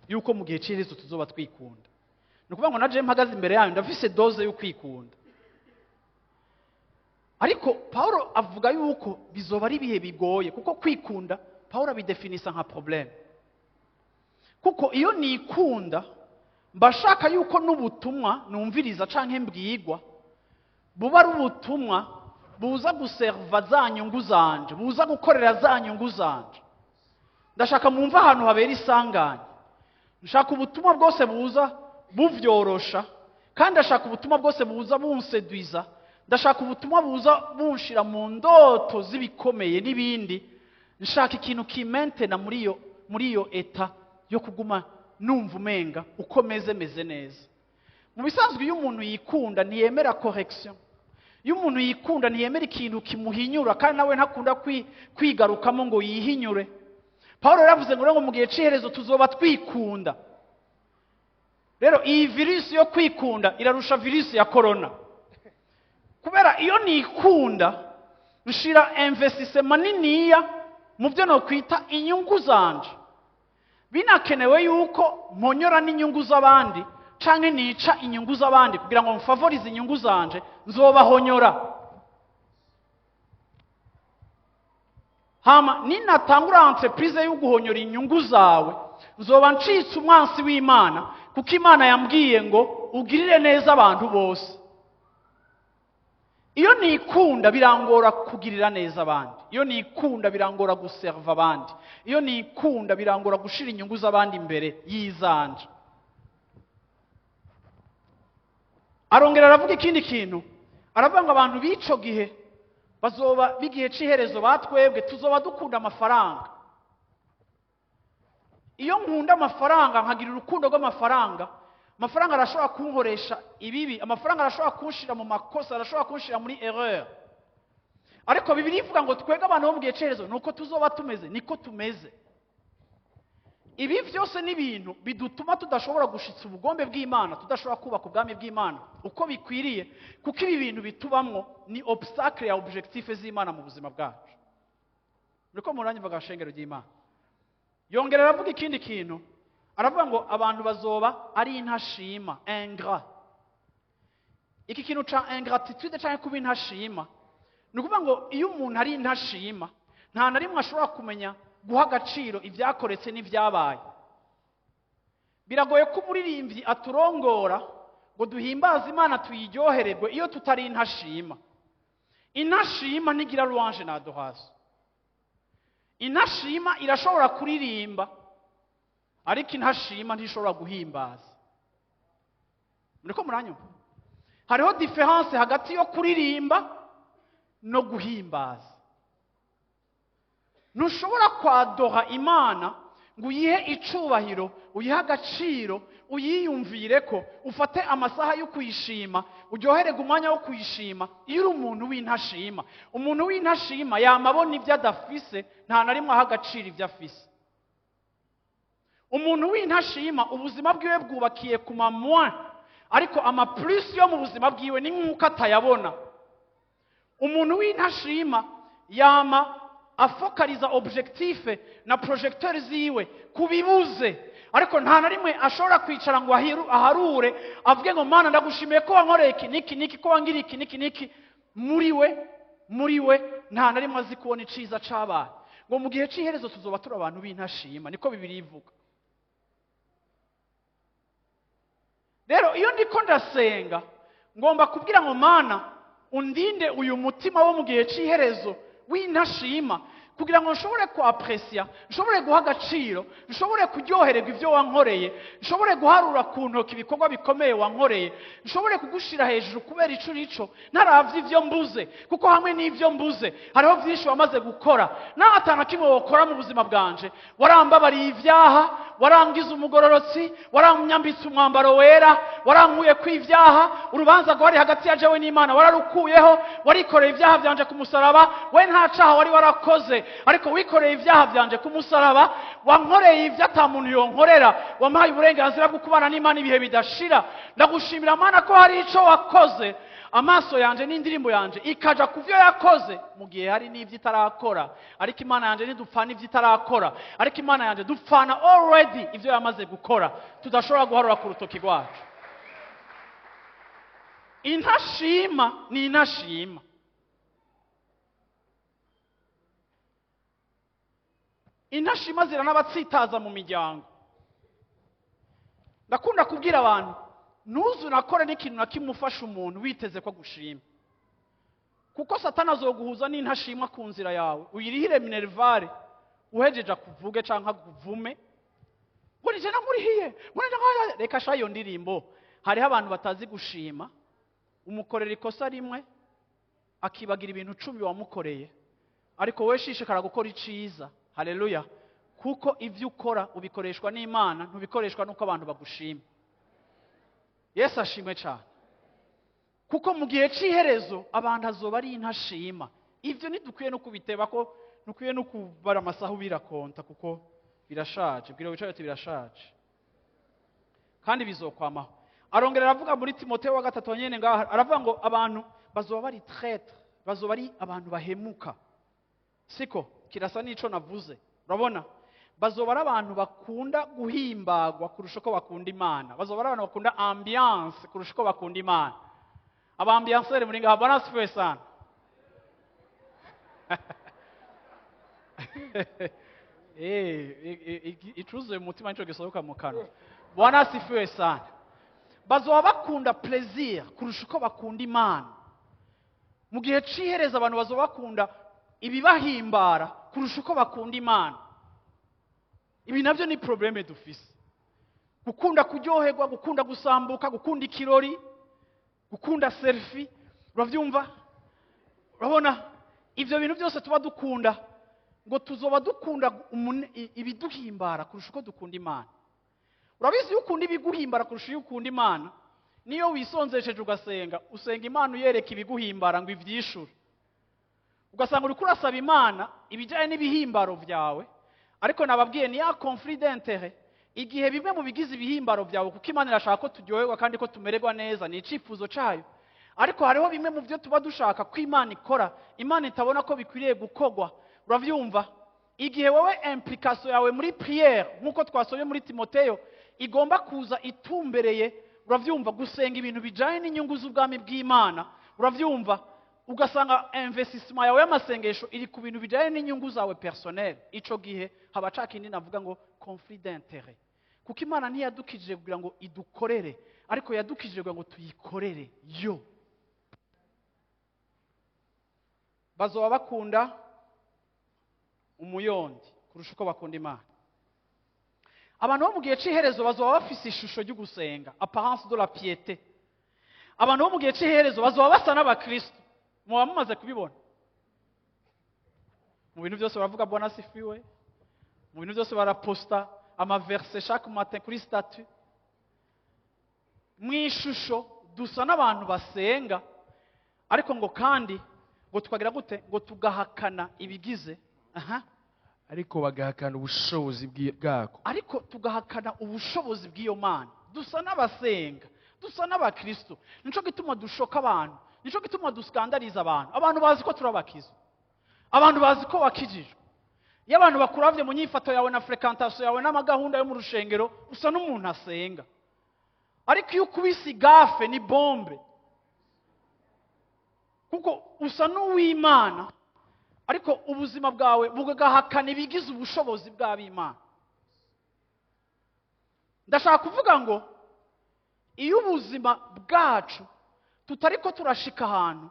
yuko mu gihe c'iherezo tuzoba twikunda. Ni ukuvuga ngo na jewe mpagaze imbere yayo ndafise dose yo kwikunda. Ariko Paulo avuga yuko bizoba ari ibihe bigoye, kuko kwikunda Paulo abidefinisa nka problème. Kuko iyo nikunda mbashaka yuko n'ubutumwa numviriza canke mbwigwa buba ari ubutumwa buza guserva za nyungu zanje, buza gukorera za nyungu zanje. Ndashaka mumva ahantu habera isanganya. Nshaka ubutumwa bwose buza buvyorosha, kandi ndashaka ubutumwa bwose buza bunsedwiza, ndashaka ubutumwa buza bunshira mu ndoto z'ibikomeye n'ibindi. Nshaka ikintu kimentena muri iyo état yo kuguma numva umenga uko meze meze neza. Mu bisanzwe iyo umuntu yikunda ntiyemera correction, iyo umuntu yikunda ntiyemera ikintu kimuhinyura, kandi nawe ntakunda kwigarukamo ngo yihinyure. Paulo yaravuze ngo mu gihe c'iherezo tuzoba twikunda. Rero iyi virusi yo kwikunda irarusha virusi ya corona, kubera iyo nikunda nshira investissement niniya mu byo nokwita inyungu zanje. Binakenewe yuko mponyora n'inyungu z'abandi canke nica inyungu z'abandi kugira ngo mfavorize inyungu zanje, nzobahonyora. Hama ninatangura entreprise yo guhonyora inyungu zawe, nzoba ncitse umwansi w'Imana, kuko Imana yambwiye ngo ugirire neza abantu bose. Iyo nikunda birangora kugirira neza abandi, iyo nikunda birangora guserva abandi, iyo nikunda birangora gushira inyungu z'abandi imbere y'izanje. Arongera aravuga ikindi kintu, aravuga ngo abantu b'ico gihe bazoba b'igihe c'iherezo batwebwe tuzoba dukunda amafaranga. Iyo nkunda amafaranga nkagira urukundo rw'amafaranga, Amafaranga arashobora kunkoresha ibibi, amafaranga arashobora kunshira mu makosa, arashobora kunshira muri erreur. Ariko Bibiliya ivuga ngo twebwe abantu bo mu gihe c'iherezo nuko tuzoba tumeze, niko tumeze. Ibi byose ni ibintu bidutuma tudashobora gushitsa ubugombe bw'Imana, tudashobora kubaka ubwami bw'Imana uko bikwiriye, kuko ibi bintu bitubamwo ni obstacle ya objectif z'Imana mu buzima bwacu. Muriko muranyumva gashengero ry'Imana? Yongera aravuga ikindi kintu, aravuga ngo abantu bazoba ari intashima, ingrat. Iki kintu ca ingratitude canke kuba intashima, ni ukuvuga ngo iyo umuntu ari intashima nta na rimwe ashobora kumenya guha agaciro ibyakoretse n'ibyabaye. Biragoye ko umuririmbyi aturongora ngo duhimbaze Imana tuyiryohererwe iyo tutari intashima. Intashima ntigira louange na adoration. Intashima irashobora kuririmba, ariko intashima ntishobora guhimbaza. Muriko muranyumva? Hariho différence hagati yo kuririmba no guhimbaza. Ntushobora kwadora Imana ngo uyihe icubahiro, uyihe agaciro, uyiyumvire ko ufate amasaha yo kuyishima, uryohererwe umwanya wo kuyishima iyo uri umuntu w'intashima. Umuntu w'intashima yama abona ibyo adafise, nta na rimwe aha agaciro ibyo afise. Umuntu w'intashima ubuzima bwiwe bwubakiye ku ma moins, ariko ama plus yo mu buzima bwiwe ni nk'uko atayabona. Umuntu w'intashima yama afokaliza objectif na projecteur ziwe kubibuze, ariko nta na rimwe ashobora kwicara ngo aharure avuge ngo Mana ndagushimiye ko wankoreye iki niki niki, ko wangiriye iki niki niki. Muri we nta na rimwe azi kubona iciza cabaye. Ngo mu gihe c'iherezo tuzoba turi abantu b'intashima, niko Bibiliya ivuga. Rero iyo ndiko ndasenga ngomba kubwira ngo Mana undinde uyu mutima wo mu gihe c'iherezo w'intashima, kugira ngo nshobore kuapresia, nshobore guha agaciro, nshobore kuryohererwa ibyo wankoreye, nshobore guharura ku ntoki ibikorwa bikomeye wankoreye, nshobore kugushira hejuru kubera ico urico, ntaravye ivyo mbuze, kuko hamwe n'ivyo mbuze hariho vyinshi wamaze gukora. Naho atana kimwe wokora mu buzima bwanje, warambabariye ivyaha, warangiza umugororotsi, waranyambitse umwambaro wera, warankuye ku ivyaha, urubanza rwari hagati ya jewe n'Imana wararukuyeho, warikoreye ivyaha vyanje ku musaraba. We nta caha wari warakoze, ariko wikoreye ivyaha vyanje ku musaraba, wankoreye ivyo ata muntu yonkorera, wampaye uburenganzira bwo kubana n'Imana ibihe bidashira. Ndagushimira Mana ko hari ico wakoze. Amaso yanje n'indirimbo yanje ikaja ku vyo yakoze mu gihe hari n'ivyo itarakora, ariko Imana yanje ntidupfana ivyo itarakora, ariko Imana yanje dupfana already ivyo yamaze gukora tudashobora guharura ku rutoki rwacu. Intashima ni intashima. Intashima ziranabatsitaza mu miryango. Ndakunda kubwira abantu, ntuzu nakore n'ikintu na kimwe ufasha umuntu witeze ko agushima, kuko Satani azoguhuza n'intashimwa ku nzira yawe, uyirihire minervare, uhejeje akuvuge canke akuvume ngo nije namurihiye, ngo nije nkaya. Reka sha iyo ndirimbo. Hariho abantu batazi gushima, umukorera ikosa rimwe akibagira ibintu 10 wamukoreye, ariko we shishikara gukora iciza. Haleluya! Kuko ivyo ukora ubikoreshwa n'Imana, ntubikoreshwa nuko abantu bagushima. Yesu ashimwe cyane. Kuko mu gihe c'iherezo abantu azoba ari intashima. Ivyo ntidukwiye no kubiteba, ko ntukwiye no kubara amasaha ubirakonta, kuko birashaje. Bwira wicaye ati birashaje kandi bizokwamaho. Arongera aravuga muri Timoteyo wa 3 nyene ngaha, aravuga ngo abantu bazoba bari traître, bazoba ari abantu bahemuka. Siko kirasa n'ico navuze. Urabona, bazoba ari abantu bakunda guhimbagwa kurusha uko bakunda Imana, bazoba ari abantu bakunda ambiance kurusha uko bakunda Imana. Aba ambianceur muri ngaha, bwana asifiwe sana. Icuzuye mu mutima nico gisohoka mu kanwa. Bwana asifiwe sana. Bazoba bakunda plaisir kurusha uko bakunda Imana. Mu gihe c'iherezo abantu bazoba bakunda ibibahimbara kurusha uko bakunda Imana. Ibi navyo ni probleme dufise. Gukunda kuryoherwa, gukunda gusambuka, gukunda ikirori, gukunda selfie, uravyumva? Urabona ivyo bintu byose tuba dukunda, ngo tuzoba dukunda ibiduhimbara kurusha uko dukunda Imana. Urabizi iyo ukunda ibiguhimbara kurusha iyo ukunda Imana, niyo wisonzesheje ugasenga, usenga Imana uyereka ibiguhimbara ngo ivyishure. Ugasanga uriko urasaba Imana ibijyanye n'ibihimbaro byawe. Ariko nababwiye, ni ya conflit d'intérêt. Igihe bimwe mu bigize ibihimbaro byawe, kuko Imana irashaka ko turyoherwa kandi ko tumererwa neza, ni icifuzo cayo, ariko hariho bimwe mu byo tuba dushaka ko Imana ikora, Imana itabona ko bikwiriye gukorwa. Uravyumva, igihe wowe implication yawe muri prière, nk'uko twasomye muri Timoteyo, igomba kuza itumbereye, uravyumva, gusenga ibintu bijanye n'inyungu z'ubwami bw'Imana, uravyumva, ugasanga investissement yawe y'amasengesho iri ku bintu bijanye n'inyungu zawe personnel, ico gihe haba ca kindi navuga ngo conflit d'intérêt. Kuko Imana ntiyadukijije kugira ngo idukorere, ariko yadukijije kugira ngo tuyikorere yo. Bazoba bakunda umuyondi kurusha uko bakunda Imana. Abantu bo mu gihe c'iherezo bazoba bafise ishusho ry'ugusenga, apparence de la piété. Abantu bo mu gihe c'iherezo bazoba basa n'abakristo. Muba mumaze kubibona, mu bintu byose baravuga "Bwana asifiwe", mu bintu byose baraposta amaverse chaque matin kuri statut. Mu ishusho dusa n'abantu basenga, ariko ngo kandi ngo tukagira gute? Ngo tugahakana ibigize, aha. Ariko bagahakana ubushobozi bwako. Ariko tugahakana ubushobozi bw'iyo Mana. Dusa n'abasenga, dusa n'abakristo. Nico gituma dushoka abantu, nico gituma duskandaliza abantu. Abantu bazi ko turabakiza, abantu bazi ko wakijijwe. Iyo abantu bakuravye mu nyifato yawe na fréquentation yawe n'amagahunda yo mu rushengero, usa n'umuntu asenga. Ariko iyo ukubise igafe ni bombe, kuko usa n'uw'Imana, ariko ubuzima bwawe bugahakana ibigize ubushobozi bw'ab'Imana. Ndashaka kuvuga ngo iyo ubuzima bwacu tutariko turashika ahantu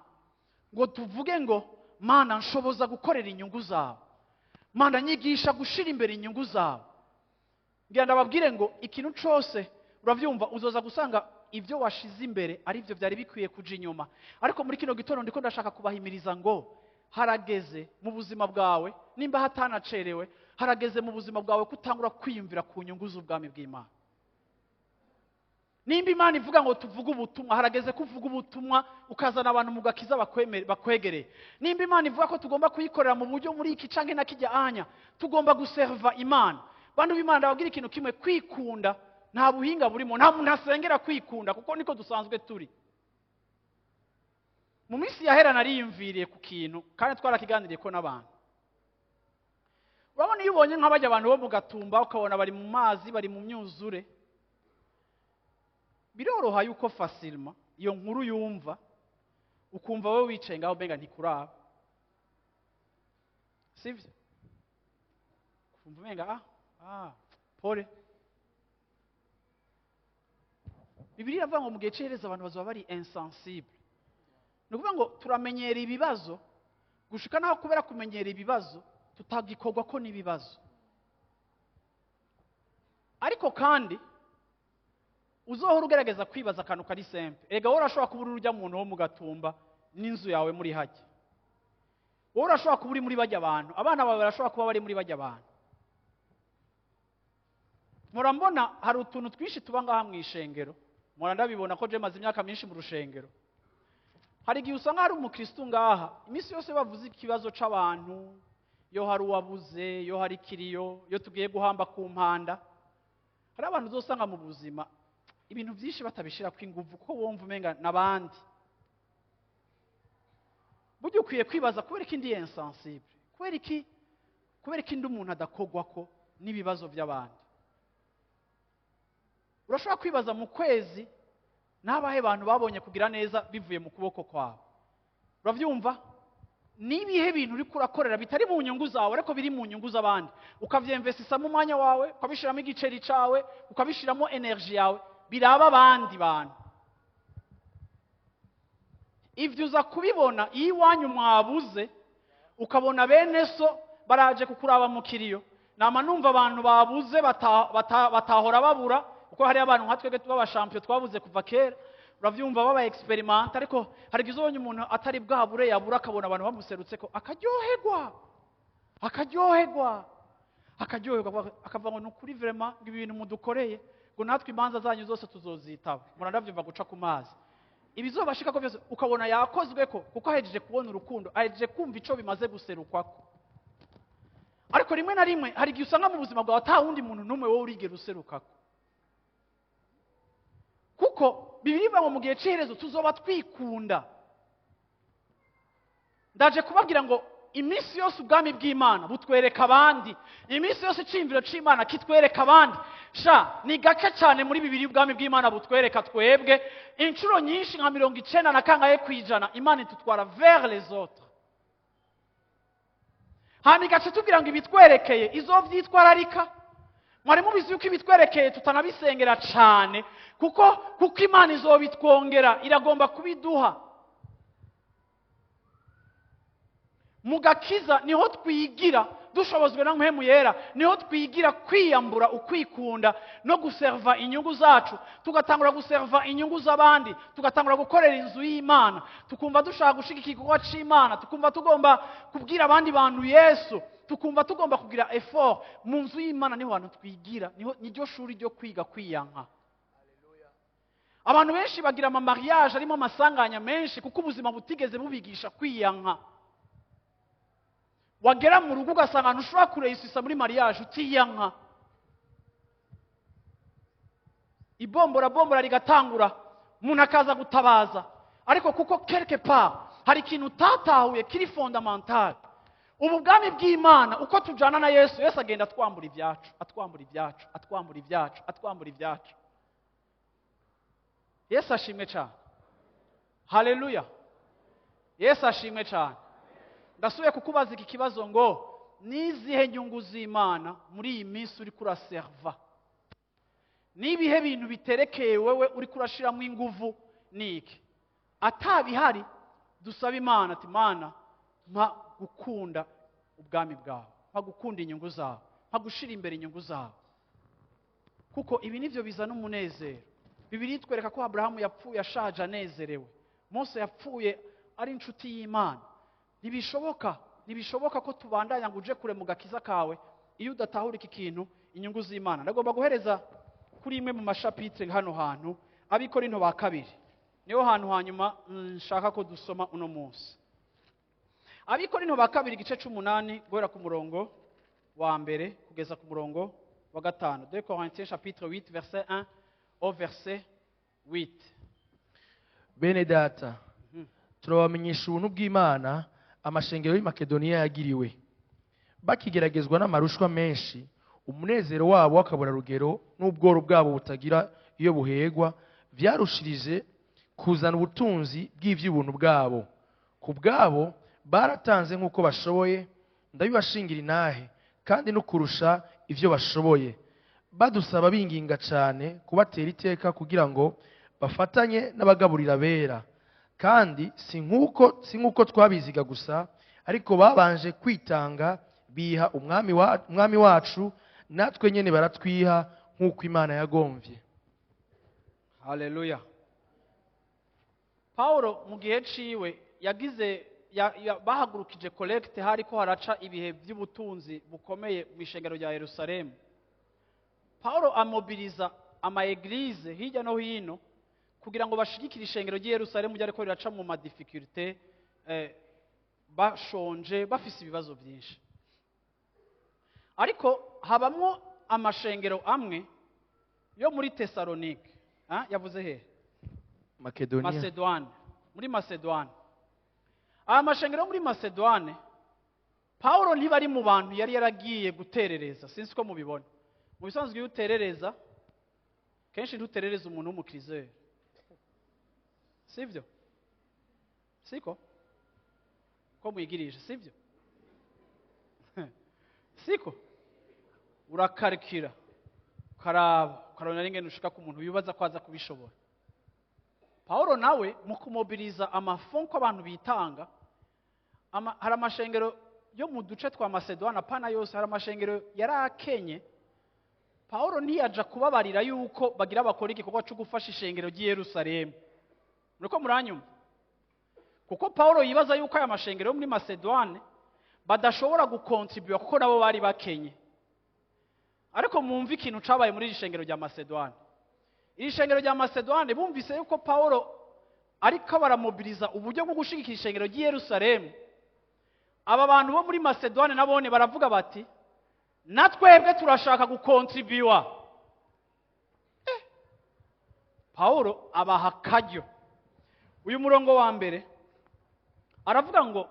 ngo tuvuge ngo "Mana, nshoboza gukorera inyungu zawe, Mana, nyigisha gushira imbere inyungu zawe", ngira ndababwire ngo ikintu cose, uravyumva, uzoza gusanga ibyo washize imbere ari byo byari bikwiye kuja inyuma. Ariko muri kino gitondo ndiko ndashaka kubahimiriza ngo harageze mu buzima bwawe, nimba hatanacerewe, harageze mu buzima bwawe kutangura kwiyumvira ku nyungu z'ubwami bw'Imana. Nimba Imana ivuga ngo tuvuge ubutumwa, harageze ko uvuga ubutumwa, ukazana abantu mu gakiza bakwegereye. Nimba Imana ivuga ko tugomba kuyikorera mu buryo muri iki canke na kijya anya, tugomba guserva Imana. Bantu b'Imana, ndababwira ikintu kimwe: kwikunda nta buhinga burimo. Nta muntu asengera kwikunda, kuko niko dusanzwe turi. Mu minsi yahera nariyumviriye ku kintu, kandi twarakiganiriye ko n'abantu. Urabona, iyo ubonye nk'abajya abantu bo mu Gatumba, ukabona bari mu mazi, bari mu myuzure, biroroha yuko facilement iyo nkuru yumva, ukumva wowe wicaye ngaho umenga ntikuraba, sivyo? Ukumva umenga ah, pole. Bibiliya iravuga ngo mu gihe cy'iherezo abantu bazaba bari insensible. Ni ukuvuga ngo turamenyera ibibazo gushika naho kubera kumenyera ibibazo tutagikorwa ko n'ibibazo. Ariko kandi uzohora ugerageza kwibaza akantu kari simple. Erega wowe urashobora kuba uri urya muntu wo mu Gatumba n'inzu yawe muri hajya. Wowe urashobora kuba uri muri bajya abantu, abana bawe barashobora kuba bari muri bajya abantu. Murambona hari utuntu twinshi tuba ngaha mu ishengero. Mpora ndabibona ko je maze imyaka myinshi mu rushengero. Hari igihe usanga hari umukristo ngaha, iminsi yose bavuze ikibazo c'abantu, yo hari uwabuze, yo hari ikiriyo, yo tugiye guhamba ku mpanda, hari abantu uzosanga mu buzima ibintu byinshi batabishirako inguvu, kuko wumva umenga n'abandi. Burya ukwiye kwibaza: kubera iki ndi insensible? Kubera iki ndi umuntu adakogwako n'ibibazo by'abandi? Urashobora kwibaza mu kwezi n'abahe bantu babonye kugira neza bivuye mu kuboko kwawe. Urabyumva, n'ibihe bintu uriko urakorera bitari mu nyungu zawe ariko biri mu nyungu z'abandi, ukavyemvesisamo umwanya wawe, ukabishiramo igiceri cawe, ukabishiramo énergie yawe, biraba abandi bantu. Ivyo uza kubibona iyo iwanyu mwabuze, ukabona bene so baraje kukuraba mu kiriyo. Nama numva abantu babuze batahora babura, kuko hariyo abantu nka twebwe tuba abashampiyo, twabuze kuva kera, uravyumva, baba expérimentés. Ariko hari igihe uzobonye umuntu atari bwabure, yabura akabona abantu bamuserutse ko akaryoherwa, akaryoherwa, akaryoherwa, akavuga ngo "Ni ukuri, vraiment, ngo ibi bintu mudukoreye." Ngo natwe imanza zanyu zose tuzozitaba. Murandavyumva guca ku mazi. Ibizobashika ko byose ukabona yakozwe ko kuko ahejeje kubona urukundo, ahejeje kumva ico bimaze guserukwako. Ariko rimwe na rimwe hari igihe usanga mu buzima bwawe ata wundi muntu n'umwe wowe urigera userukako. Kuko Bibiliya ivuga ngo mu gihe c'iherezo tuzoba twikunda. Ndaje kubabwira ngo iminsi yose ubwami bw'Imana butwereka abandi, iminsi yose iciyumviro c'Imana kitwereka abandi. Sha ni gake cyane muri Bibiliya ubwami bw'Imana butwereka twebwe. Inshuro nyinshi nka 90 na kangahe kwijana Imana itutwara vers les autres. Hanyuma igaca tubwira ngo ibitwerekeye izovyitwararika. Mwari mubizi yuko ibitwerekeye tutanabisengera cane, kuko Imana izobitwongera, iragomba kubiduha. Mu gakiza niho twigira dushobozwe na Mpwemu Yera, niho twigira kwiyambura ukwikunda no guserva inyungu zacu, tugatangura guserva inyungu z'abandi, tugatangura gukorera inzu y'Imana, tukumva dushaka gushigikira igikorwa c'Imana, tukumva tugomba kubwira abandi bantu Yesu, tukumva tugomba kugira effort mu nzu y'Imana. Niho hantu twigira, niho niryo shuri ryo kwiga kwiyanka. Abantu benshi bagira ama mariage arimo amasanganya menshi kuko ubuzima butigeze bubigisha kwiyanka. Wagera mu rugo ugasanga ntushobora kureyisisa muri mariage utiyanka. Ibombora bombora rigatangura, umuntu akaza gutabaza, ariko kuko quelque part hari ikintu utatahuye kiri fondamental. Ubu bwami bw'Imana uko tujana na Yesu, Yesu agenda atwambura ibyacu, atwambura ibyacu, atwambura ibyacu, atwambura ibyacu. Yesu ashimwe cyane. Haleluya. Yesu ashimwe cyane. Ndasubiye kukubaza iki kibazo ngo nizihe nyungu z'Imana muri iyi minsi uri kuraserva? Nibihe bintu biterekeye wewe uri kurashiramo inguvu niki? Atabihari dusaba Imana ati Mana mpa gukunda ubwami bwawe, mpa gukunda inyungu zawe, mpa gushira imbere inyungu zawe. Kuko ibi nivyo bizana umunezero. Bibiliya itwereka ko Abrahamu yapfuye ashaje anezerewe, Mose yapfuye ari inshuti y'Imana. Ntibishoboka ko tubandanya ngo uje kure mu gakiza kawe iyo udatahura iki kintu, inyungu z'Imana. Ndagomba guhereza kuri imwe mu mashapitre hano hantu, Abikorinto ba kabiri. Niho hantu hanyuma nshaka ko dusoma uno munsi. Abikorinto ba kabiri igice c'umunani guhera ku murongo wa mbere kugeza ku murongo wa 5. 2 Corinthiens chapitre 8 verset 1 au verset 8. Bene data, turabamenyesha ubuntu bw'Imana amashengero y'i Makedoniya yagiriwe. Bakigeragezwa n'amarushwa menshi, umunezero wabo wakabura rugero n'ubworo bwabo butagira iyo buhegwa, vyarushirije kuzana ubutunzi bw'ivy'ubuntu bwabo. Ku bwabo baratanze nk'uko bashoboye, ndabibashingira inahe kandi no kurusha ivyo bashoboye. Badusaba binginga cane kubatera iteka kugira ngo bafatanye n'abagaburira bera. Kandi si nkuko twabiziga gusa, ariko babanje kwitanga biha umwami wacu, natwe nyene baratwiha nkuko Imana yagomvye. Haleluya. Paulo mu gihe ciwe yagize bahagurukije collecte, hariko haraca ibihe by'ubutunzi bukomeye mu ishengero rya Yerusalemu. Paulo amobiliza ama eglise hirya no hino kugira ngo bashigikire ishengero ry'i Yerusalemu ryariko riraca mu ma difficulté, bashonje, bafise ibibazo byinshi. Ariko habamwo amashengero amwe yo muri Thessalonique, yavuze he? Makedonia. Macedoine, muri Macedoine. Aya mashengero muri Macedoine, Paulo ntibari mu bantu yari yaragiye guterereza, sinzi ko mubibona. Mu bisanzwe iyo uterereza, kenshi ntuterereza umuntu w'umukrizere. Sivyo? Siko? Ko mwigirije, sivyo? Siko? Urakarikira, ukaraba, ukarabona n'ingene ushika ku muntu wibaza ko aza kubishobora. Paulo nawe mu kumobiliza amafonko ko abantu bitanga, hari amashengero yo mu duce twa Macedoine, pana yose hari amashengero yarakenye. Paulo ntiyaja kubabarira yuko bagira bakora igikorwa cyo gufasha ishengero ry'i Yerusalemu. Muriko muranyumva? Kuko Paulo yibaza yuko aya mashengero yo muri Macedoine badashobora gukontribuer kuko nabo bari bakenye. Ariko mwumva ikintu cabaye muri iri shengero rya Macedoine. Iri shengero rya Macedoine bumvise yuko Paulo ariko baramobiliza uburyo bwo gushigikira ishengero ry'i Yerusalemu, aba bantu bo muri Macedoine nabone baravuga bati natwebwe turashaka gukontribuwa. Paulo abaha akaryo. Uyu murongo wa mbere aravuga ngo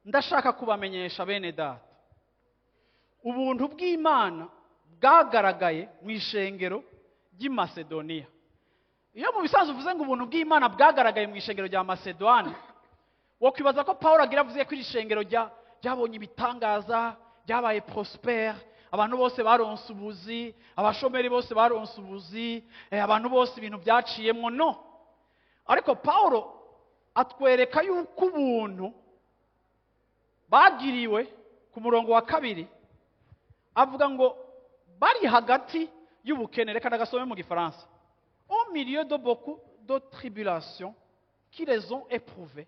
ndashaka kubamenyesha bene data ubuntu bw'Imana bwagaragaye mu ishengero ry'i Macedonia. Iyo mu bisanzwe uvuze ngo ubuntu bw'Imana bwagaragaye mu ishengero rya Macedoine, wokwibaza ko Paulo agira avuze ko iri shengero ryabonye ibitangaza, ryabaye prospère, abantu bose baronse ubuzi, abashomeri bose baronse ubuzi, abantu bose ibintu byaciyemwo. No, ariko Paulo atwereka yuko ubuntu bagiriwe. Ku murongo wa kabiri avuga ngo bari hagati y'ubukene. Reka ndagasome mu gifaransa: au milieu de beaucoup de tribulations qui les ont éprouvés,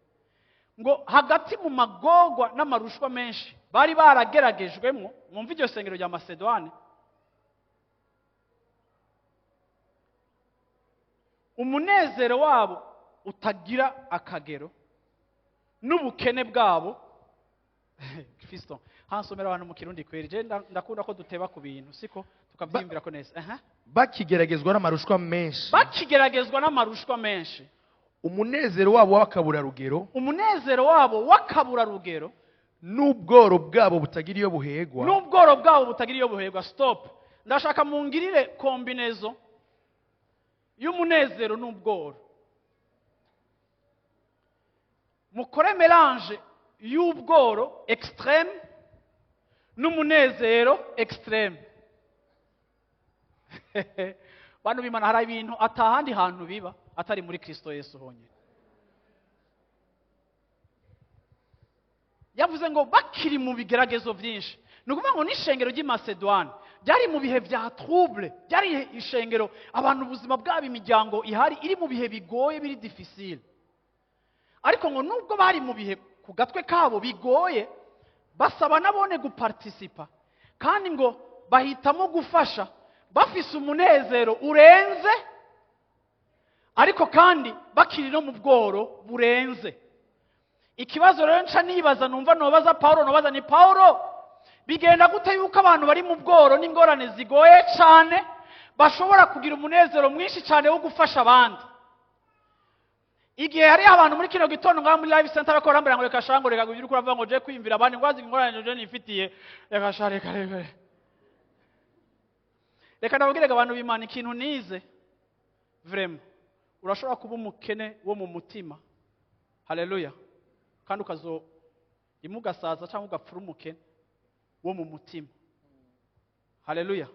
ngo hagati mu magorwa n'amarushwa menshi bari barageragejwemo. Mwumva iryo sengero rya Macedoine, umunezero wabo utagira akagero n'ubukene bwabo. Fiston, hansomera abantu mu kirundi kweri, je ndakunda ko duteba ku bintu siko tukavyiyumvira ko neza. Aha. Bakigeragezwa n'amarushwa menshi, bakigeragezwa n'amarushwa menshi, umunezero wabo w'akaburarugero, umunezero wabo w'akaburarugero, n'ubworo bwabo butagira iyo buhegwa, n'ubworo bwabo butagira iyo buhegwa. Stop, ndashaka mungirire combinaison y'umunezero n'ubworo, mukore mélange y'ubworo extrême n'umunezero extrême. Bantu b'Imana, hari ibintu atahandi hantu biba atari muri Kristo Yesu honyine. Yavuze ngo bakiri mu bigeragezo byinshi, ni ukuvuga ngo n'ishengero ry'i Macedoine ryari mu bihe bya trouble, ryari ishengero abantu ubuzima bwabo, imiryango ihari iri mu bihe bigoye, biri difficile. Ariko ngo nubwo bari mu bihe ku gatwe kabo bigoye, basaba nabone guparticipa, kandi ngo bahitamo gufasha bafise umunezero urenze, ariko kandi bakiri no mu bworo burenze. Ikibazo rero nca nibaza, numva nobaza Paulo, nobaza ni Paulo, bigenda gute yuko abantu bari mu bworo n'ingorane zigoye cyane bashobora kugira umunezero mwinshi cyane wo gufasha abandi? Igihe hari abantu muri kino gitondo ngaha muri Life Center bakora bambara ngo reka shango, reka kugira uravuga ngo je kwiyumvira abandi, ngo azi ingorane je nifitiye, reka sha, reka reka reka. Ndababwire abantu b'Imana ikintu nize vraiment: urashobora kuba umukene wo mu mutima, haleluya, kandi ukazo imugasaza cyangwa ugapfura umukene wo mu mutima, haleluya,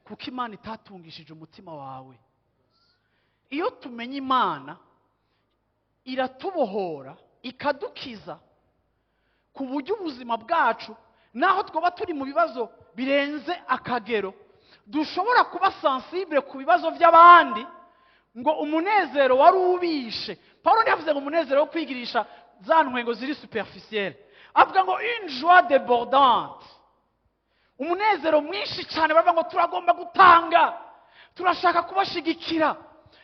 kuko Imana itatungishije umutima wawe. Iyo tumenye Imana iratubohora, ikadukiza ku buryo ubuzima bwacu, naho twaba turi mu bibazo birenze akagero, dushobora kuba sensible ku bibazo by'abandi. Ngo umunezero wari ubishe, Paulo ntiyavuze ngo umunezero wo kwigirisha za ntwengo ziri superficielle, avuga ngo une joie débordante, umunezero mwinshi cyane. Baravuga ngo turagomba gutanga, turashaka kubashigikira,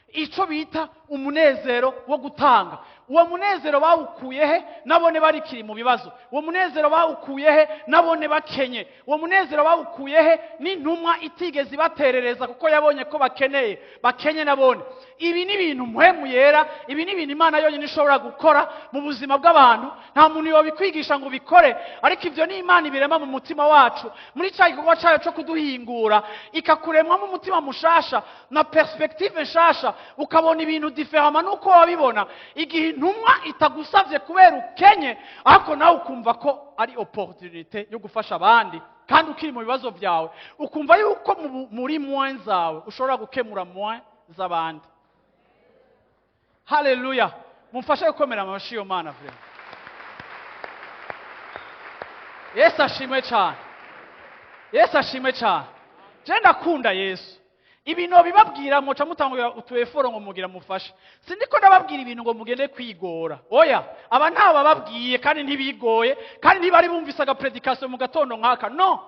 icyo bita umunezero wo gutanga. Uwo munezero bawukuye he nabone barikiri mu bibazo? Uwo munezero bawukuye he nabone bakenye? Uwo munezero bawukuye he n'intumwa itigeze ibaterereza kuko yabonye ko bakeneye, bakenye nabone? Ibi ni ibintu mpwemu yera, ibi ni ibintu Imana yonyine ishobora gukora mu buzima bw'abantu. Nta muntu yobikwigisha ngo ubikore, ariko ibyo ni Imana ibirema mu mutima wacu muri cya gikorwa cyayo cyo kuduhingura, ikakuremwamo umutima mushasha na perspective nshasha, ukabona ibintu différemment nuko wabibona. Igihe intumwa itagusavye kubera ukenye, ariko nawe ukumva ko ari opportunité yo gufasha abandi, kandi ukiri mu bibazo byawe, ukumva yuko muri moyens zawe ushobora gukemura moyens z'abandi. Haleluya, mumfashe gukomera amashi yo Mana vraiment. Yesu ashimwe cyane, Yesu ashimwe cyane. Je ndakunda Yesu. Ibintu bibabwira muca mutangura utueforo ngo mugira mufashe. Sindiko ndababwira ibintu ngo mugende kwigora, oya, aba ntabababwiye kandi ntibigoye, kandi ntibari bumvise agapredication mu gatondo nkaka, no.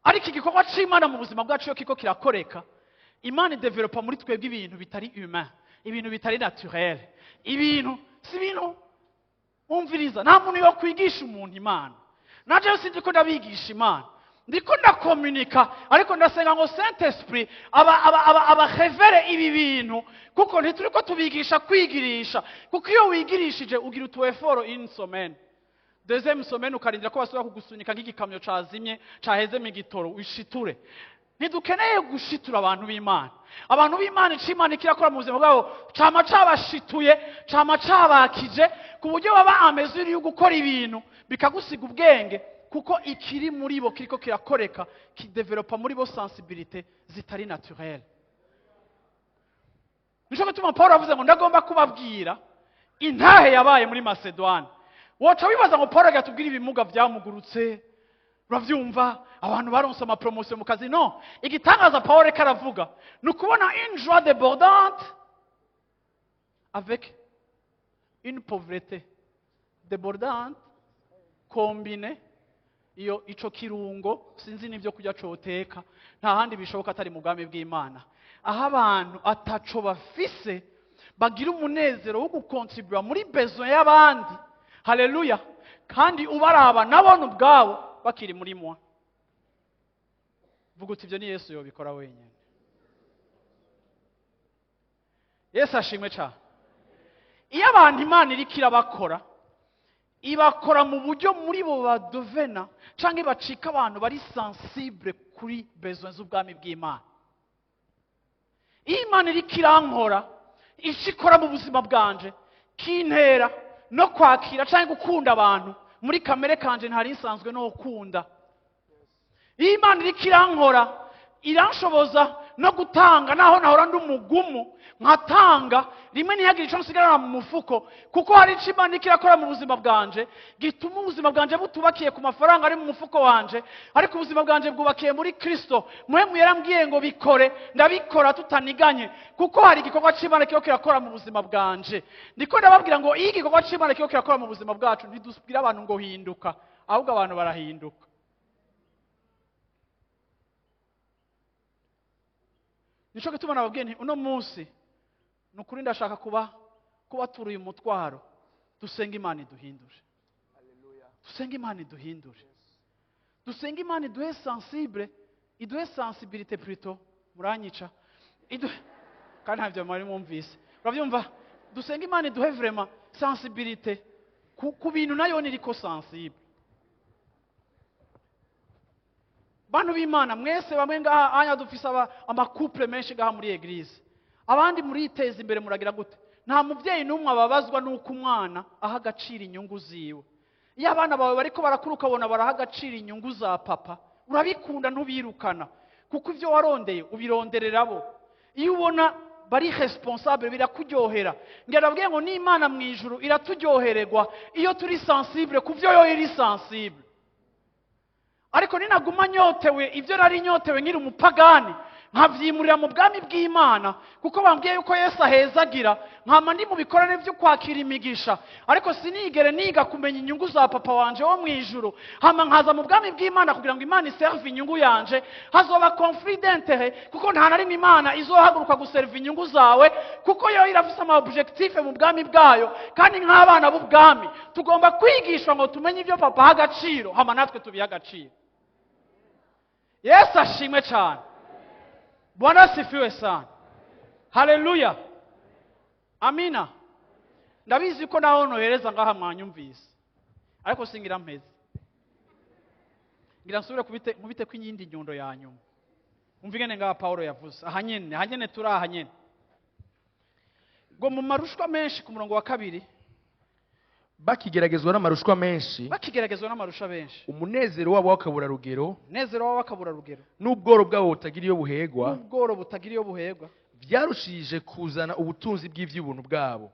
Ariko igikorwa c'Imana mu buzima bwacu iyo kiko kirakoreka, Imana idevelopa muri twebwe ibintu bitari humain, ibintu bitari naturel, ibintu si ibintu. Umviriza, nta muntu yo kwigisha umuntu Imana. Naje sinzi ko ndabigisha Imana, ndiko ndakomunika, ariko ndasenga ngo Saint Esprit aba aba aba abarevere ibi bintu, kuko ntituriko tubigisha kwigirisha, kuko iyo wigirishije ugira utu effort une semaine, deuxième semaine ukarindira ko basubira kugusunika nk'igikamyo cazimye cahezemo igitoro wishiture. Ntidukeneye gushitura abantu b'Imana. Abantu b'Imana, ico Imana ikirakora mu buzima bwabo cama cabashituye, cama cabakije, ku buryo baba à mesure yo gukora ibintu bikagusiga ubwenge, kuko ikiri muri bo kiriko kirakoreka, kidevelopa muri bo sensibilité zitari naturelle. Nico gituma Paul avuze ngo ndagomba kubabwira intahe yabaye muri Macedoine. Woca wibaza ngo Paul agatubwira ibimuga vyamugurutse, uravyumva, abantu baronse amapromotion mu kazi. No, igitangaza Paul reka aravuga ni ukubona une joie débordante avec une pauvreté débordante combinée. Iyo ico kirungo sinzi n'ibyo kurya coteka, nta handi bishoboka atari mu bwami bw'Imana, aho abantu ataco bafise bagira umunezero wo gukontribuwa muri besoin y'abandi. Haleluya! Kandi ubaraba nabona ubwabo bakiri muri mwa. Vuga uti ibyo ni Yesu yobikora wenyine. Yesu ashimwe cyane. Iyo abantu Imana iriko irabakora, ibakora mu buryo muri bo badovena canke bacika abantu bari sensible kuri besoin z'ubwami bw'Imana. Iyo Imana iriko irankora, ico ikora mu buzima bwanje kintera no kwakira canke gukunda abantu muri kamere kanje ntari nsanzwe no gukunda. Iyo Imana iriko irankora, iranshoboza no gutanga naho nahora ndi umugumu, nkatanga rimwe ntihagire ico nsigarana mu mufuko, kuko hari ico Imana iriko irakora mu buzima bwanje gituma ubuzima bwanje butubakiye ku mafaranga ari mu mufuko wanje, ariko ubuzima bwanje bwubakiye muri Kristo. Muhemu yarambwiye ngo bikore, ndabikora tutaniganye, kuko hari igikorwa c'Imana kiriko kirakora mu buzima bwanje. Ndiko ndababwira ngo iyo igikorwa c'Imana kiriko kirakora mu buzima bwacu, ntidusubwira abantu ngo hinduka, ahubwo abantu barahinduka. Nico gituma nababwiye nti uno munsi ni ukuri ndashaka kubatura uyu mutwaro. Dusenge Imana iduhindure, dusenge Imana iduhindure, dusenge Imana iduhe sensible, iduhe sensibilité plutôt. Muranyica iduhe, kandi ntabyo mwari mwumvise, urabyumva. Dusenge Imana iduhe vraiment sensibilité ku bintu nayo niriko sensible. Bantu b'Imana mwese, bamwe ngaha anya dufise amacouple menshi ngaha muri église, abandi muriteza imbere, muragira gute? Nta muvyeyi n'umwe ababazwa n'uko umwana aha agaciro inyungu ziwe. Iyo abana bawe bariko barakura ukabona baraha agaciro inyungu za papa, urabikunda, ntubirukana, kuko ivyo warondeye ubironderera bo. Iyo ubona bari responsable birakuryohera. Ngira ndababwiye ngo n'Imana mu ijuru iraturyohererwa iyo turi sensible ku vyo yo iri sensible. Ariko ninaguma nyotewe ivyo nari nyotewe nkiri umupagani, nkavyimurira mu bwami bw'Imana, kuko bambwiye yuko Yesu ahezagira, nkama ndi mu bikorane vyo kwakira imigisha, ariko sinigere niga kumenya inyungu za papa wanje wo mu ijuru, hama nkaza mu bwami bw'Imana kugira ngo Imana iserve inyungu yanje, hazoba conflit d'intérêt, kuko nta na rimwe Imana izohaguruka guserva inyungu zawe, kuko yo irafise ama objectif mu bwami bwayo. Kandi nk'abana b'ubwami tugomba kwigishwa ngo tumenye ivyo papa aha agaciro, hama natwe tubihe agaciro. Yesu ashimwe cyane. Bwana asifiwe sana. Haleluya, amina. Ndabizi ko naho nohereza ngaha mwanyumvise, ariko singira mpeze, ngira nsubire nkubite ko iyindi nyundo ya nyuma. Umva ingene ngaha Paulo yavuze aha nyene, aha nyene turi, aha nyene, ngo mu marushwa menshi, ku murongo wa 2. Bakigeragezwa n'amarushwa menshi, bakigeragezwa n'amarusha benshi, umunezero wabo w'akabura rugero, umunezero wabo w'akabura rugero, n'ubworo bwabo butagira iyo buhegwa, n'ubworo butagira iyo buhegwa, vyarushirije kuzana ubutunzi bw'ivy'ubuntu bwabo,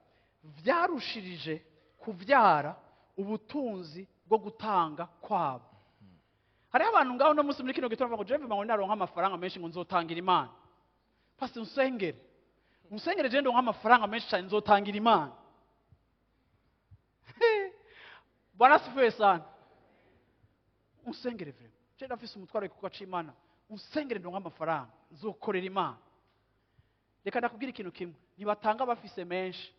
vyarushirije kuvyara ubutunzi bwo gutanga kwabo. Hariho abantu ngaho no munsi muri kino gitondo bavuga ngo jewe ngo naronka amafaranga menshi ngo nzotangira Imana. Pastor, unsengere, unsengere, je ndonka amafaranga menshi cyane nzotangira Imana. Bwana asifiwe sana. Unsengere vraiment, je ndafise umutwaro w'igikorwa c'Imana, unsengere ndonka amafaranga nzokorera Imana. Reka ndakubwira ikintu kimwe, ntibatanga bafise menshi,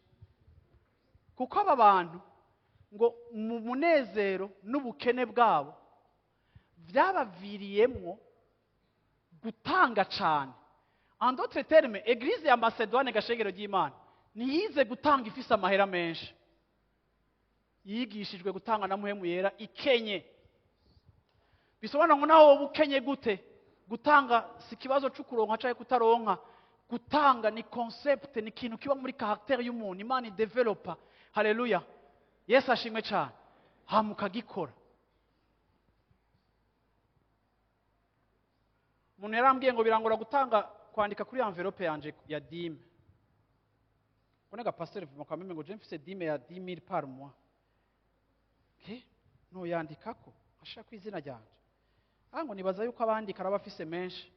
kuko aba bantu ngo mu munezero n'ubukene bwabo byabaviriyemwo gutanga cane. En d'autres termes, église ya Macedoine, gashengero ry'Imana, ntiyize gutanga ifise amahera menshi, yigishijwe gutanga na Muhemu Yera ikenye. Bisobanura ngo naho wowe ukenye gute, gutanga si ikibazo cyo kuronka cyangwa kutaronka. Gutanga ni concept, ni ikintu kiba muri caractère y'umuntu Imana idevelopa. Haleluya, Yesu ashimwe cyane. Hama ukagikora. Umuntu yarambwiye ngo birangora gutanga, kwandika kuri enveloppe yanje ya dîme. Konega pasteur vuba kwa meme ngo je mfise dîme ya 10 000 par mois. Okay? No yandikako ashaka kwizina ryanje. Ah, ngo nibaza yuko abandika araba afise menshi.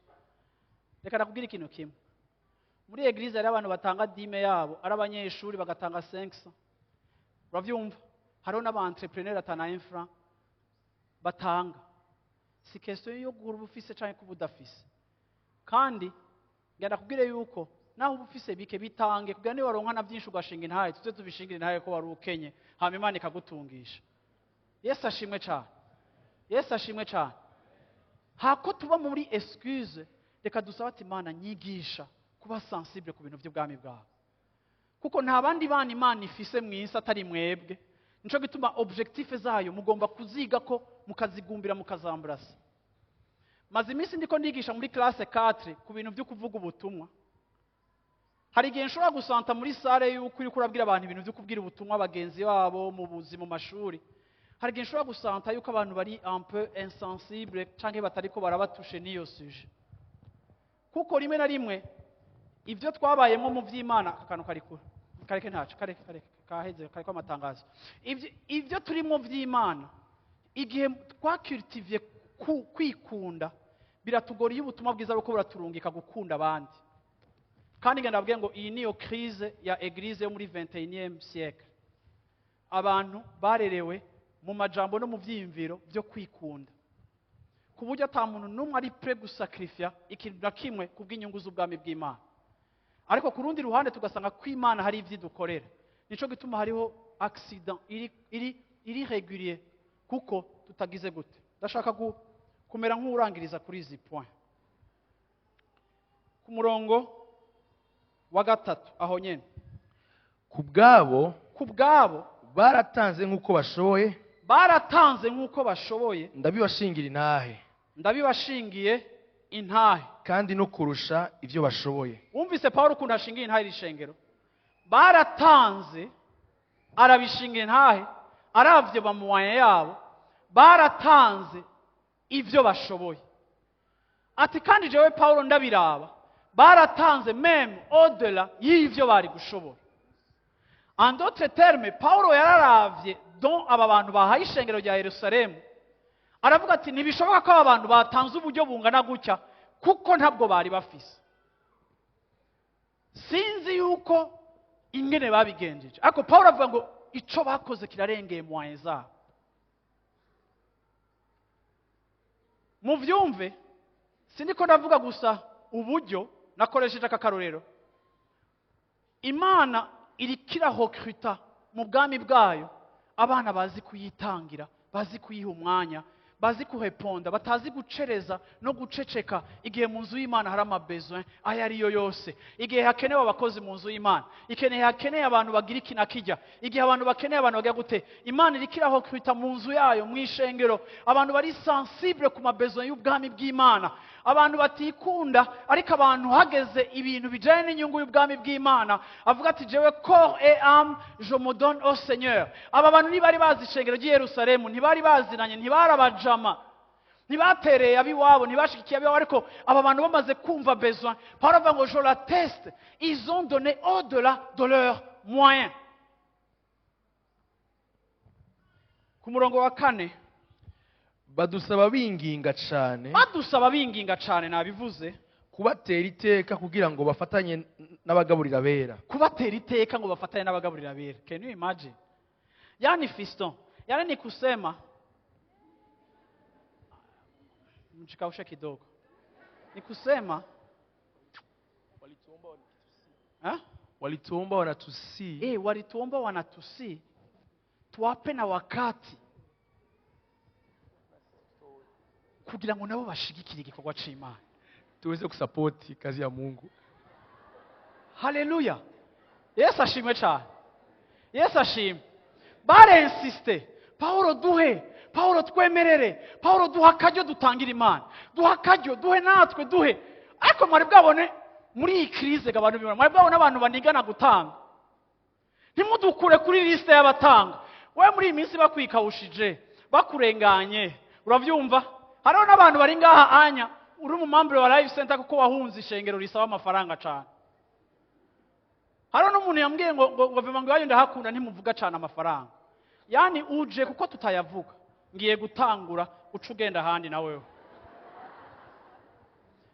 Reka nakubwira ikintu kimwe. Muri église hari abantu batanga dîme yabo, ari abanyeshuri bagatanga 500. Uravyumva? Hariho n'aba entrepreneur atana 1 franc batanga. Si question yo guhura ubufise canke kuba udafise. Kandi ngenda kubwire yuko naho uba ufise bike, bitange, kugira niba waronka na byinshi ugashinga intahe, tuze tubishingire intahe ko wari ukenye, hama Imana ikagutungisha. Yesu ashimwe cyane, Yesu ashimwe cyane. Hako tuba muri excuse, reka dusabe ati Imana nyigisha kuba sensible ku bintu by'ubwami bwawe, kuko nta bandi bana Imana ifise mu isi atari mwebwe. Nico gituma objectif zayo mugomba kuziga ko mukazigumbira, mukazamburasa. Maze iminsi ndiko ndigisha muri classe 4 ku bintu byo kuvuga ubutumwa. Hari igihe nshobora gusanta muri salle yuko uriko urabwira abantu ibintu byo kubwira ubutumwa bagenzi babo mu buzima, mu mashuri. Hari igihe nshobora gusanta yuko abantu bari un peu insensible canke batariko barabatushe n'iyo sujet, kuko rimwe na rimwe ibyo twabayemo mu by'Imana, aka kantu kari kure, kareke ntaco, kareke, kareke kaheze, kareko amatangazo. Ibyo turimo by'Imana, igihe twacultiviye kwikunda, biratugora iyo ubutumwa bwiza buko buraturungika gukunda abandi. Kandi ngenda ndababwiye ngo iyi niyo crise ya église yo muri 21e siècle. Abantu barerewe mu majambo no mu vyiyumviro byo kwikunda, ku buryo ata muntu n'umwe ari prêt gusacrifier ikintu na kimwe kubw'inyungu z'ubwami bw'Imana. Ariko ku rundi ruhande tugasanga ko Imana hari ivyo idukorera. Nico gituma hariho accident iri régulier, kuko tutagize gute. Ndashaka kumera nk'urangiriza kuri izi point. Ku murongo wa 3 aho nyene. Ku bwabo, ku bwabo baratanze nk'uko bashoboye, baratanze nk'uko bashoboye, ndabibashingira intahe, ndabibashingiye intahe, kandi no kurusha ivyo bashoboye. Wumvise Paulo ukuntu ashingiye intahe iri shengero? Baratanze, arabishingira intahe, aravye bamuwaye yabo, baratanze ivyo bashoboye. Ati kandi jewe Paulo ndabiraba, baratanze même au-delà y'ivyo bari gushobora. En d'autres termes, Paulo yararavye don aba bantu bahaye ishengero rya Yerusalemu, aravuga ati ntibishoboka ko aba bantu batanze uburyo bungana gutya, kuko ntabwo bari bafise. Sinzi yuko ingene babigenjeje, ariko Paulo avuga ngo ico bakoze kirarengeye moyens zabo. Muvyumve, sindiko ndavuga gusa uburyo nakoresheje aka karorero. Imana iriko irarecruta mu bwami bwayo abana bazi kuyitangira, bazi kuyiha umwanya, bazi kureponda, batazi gucereza no guceceka igihe mu nzu y'Imana hari amabesoin ayo ariyo yose, igihe hakenewe abakozi mu nzu y'Imana, igihe hakeneye abantu bagira iki na kijya, igihe abantu bakeneye abantu bagira gute. Imana iriko irarecruta mu nzu yayo, mu ishengero, abantu bari sensible ku mabesoin y'ubwami bw'Imana, abantu batikunda, ariko abantu hageze ibintu bijanye n'inyungu y'ubwami bw'Imana avuga ati jewe corps et âme je me donne au Seigneur. Aba bantu ntibari bazi ishengero ry'i Yerusalemu, ntibari bazinanye, ntibarabajama, ntibatereye abiwabo, ntibashigikiye abiwabo, ariko aba bantu bamaze kumva besoin, Paulo avuga ngo je l'atteste, ils ont donné au-delà de leurs moyens. Ku murongo wa 4, badusaba binginga cane, badusaba binginga cane, nabivuze, kubatera iteka kugira ngo bafatanye n'abagaburira bera. Kubatera iteka ngo bafatanye n'abagaburira bera. Can you imagine? Yani fiston, yani ni kusema mchikaushe kidogo, ni kusema Ha? Walituomba wanatusi Walituomba wanatusi tuwape na wakati kugira ngo nabo bashigikire igikorwa c'Imana. Tuweze kusapoti kazi ya Mungu. Haleluya. Yesu ashimwe cyane. Yesu ashimwe. Barensiste, Paulo duhe, Paulo twemerere, Paulo duha akaryo dutangira Imana, duha akaryo, duhe natwe duhe. Ariko mwari bwabone muri iyi crise abantu bibona, mwari bwabone abantu banigana gutanga. Ntimudukure kuri liste y'abatanga. Wewe muri iyi minsi bakwikawushije, bakurenganye, uravyumva? Hariho n'abantu bari ngaha anya uri mu membre wa Life Center kuko wahunze ishengero risaba amafaranga cyane. Hariho n'umuntu yambwiye ngo vema ngo iwanyu ndahakunda ntimuvuga cyane amafaranga. Yani uje kuko tutayavuga. Ngiye gutangura uca ugenda ahandi na wewe.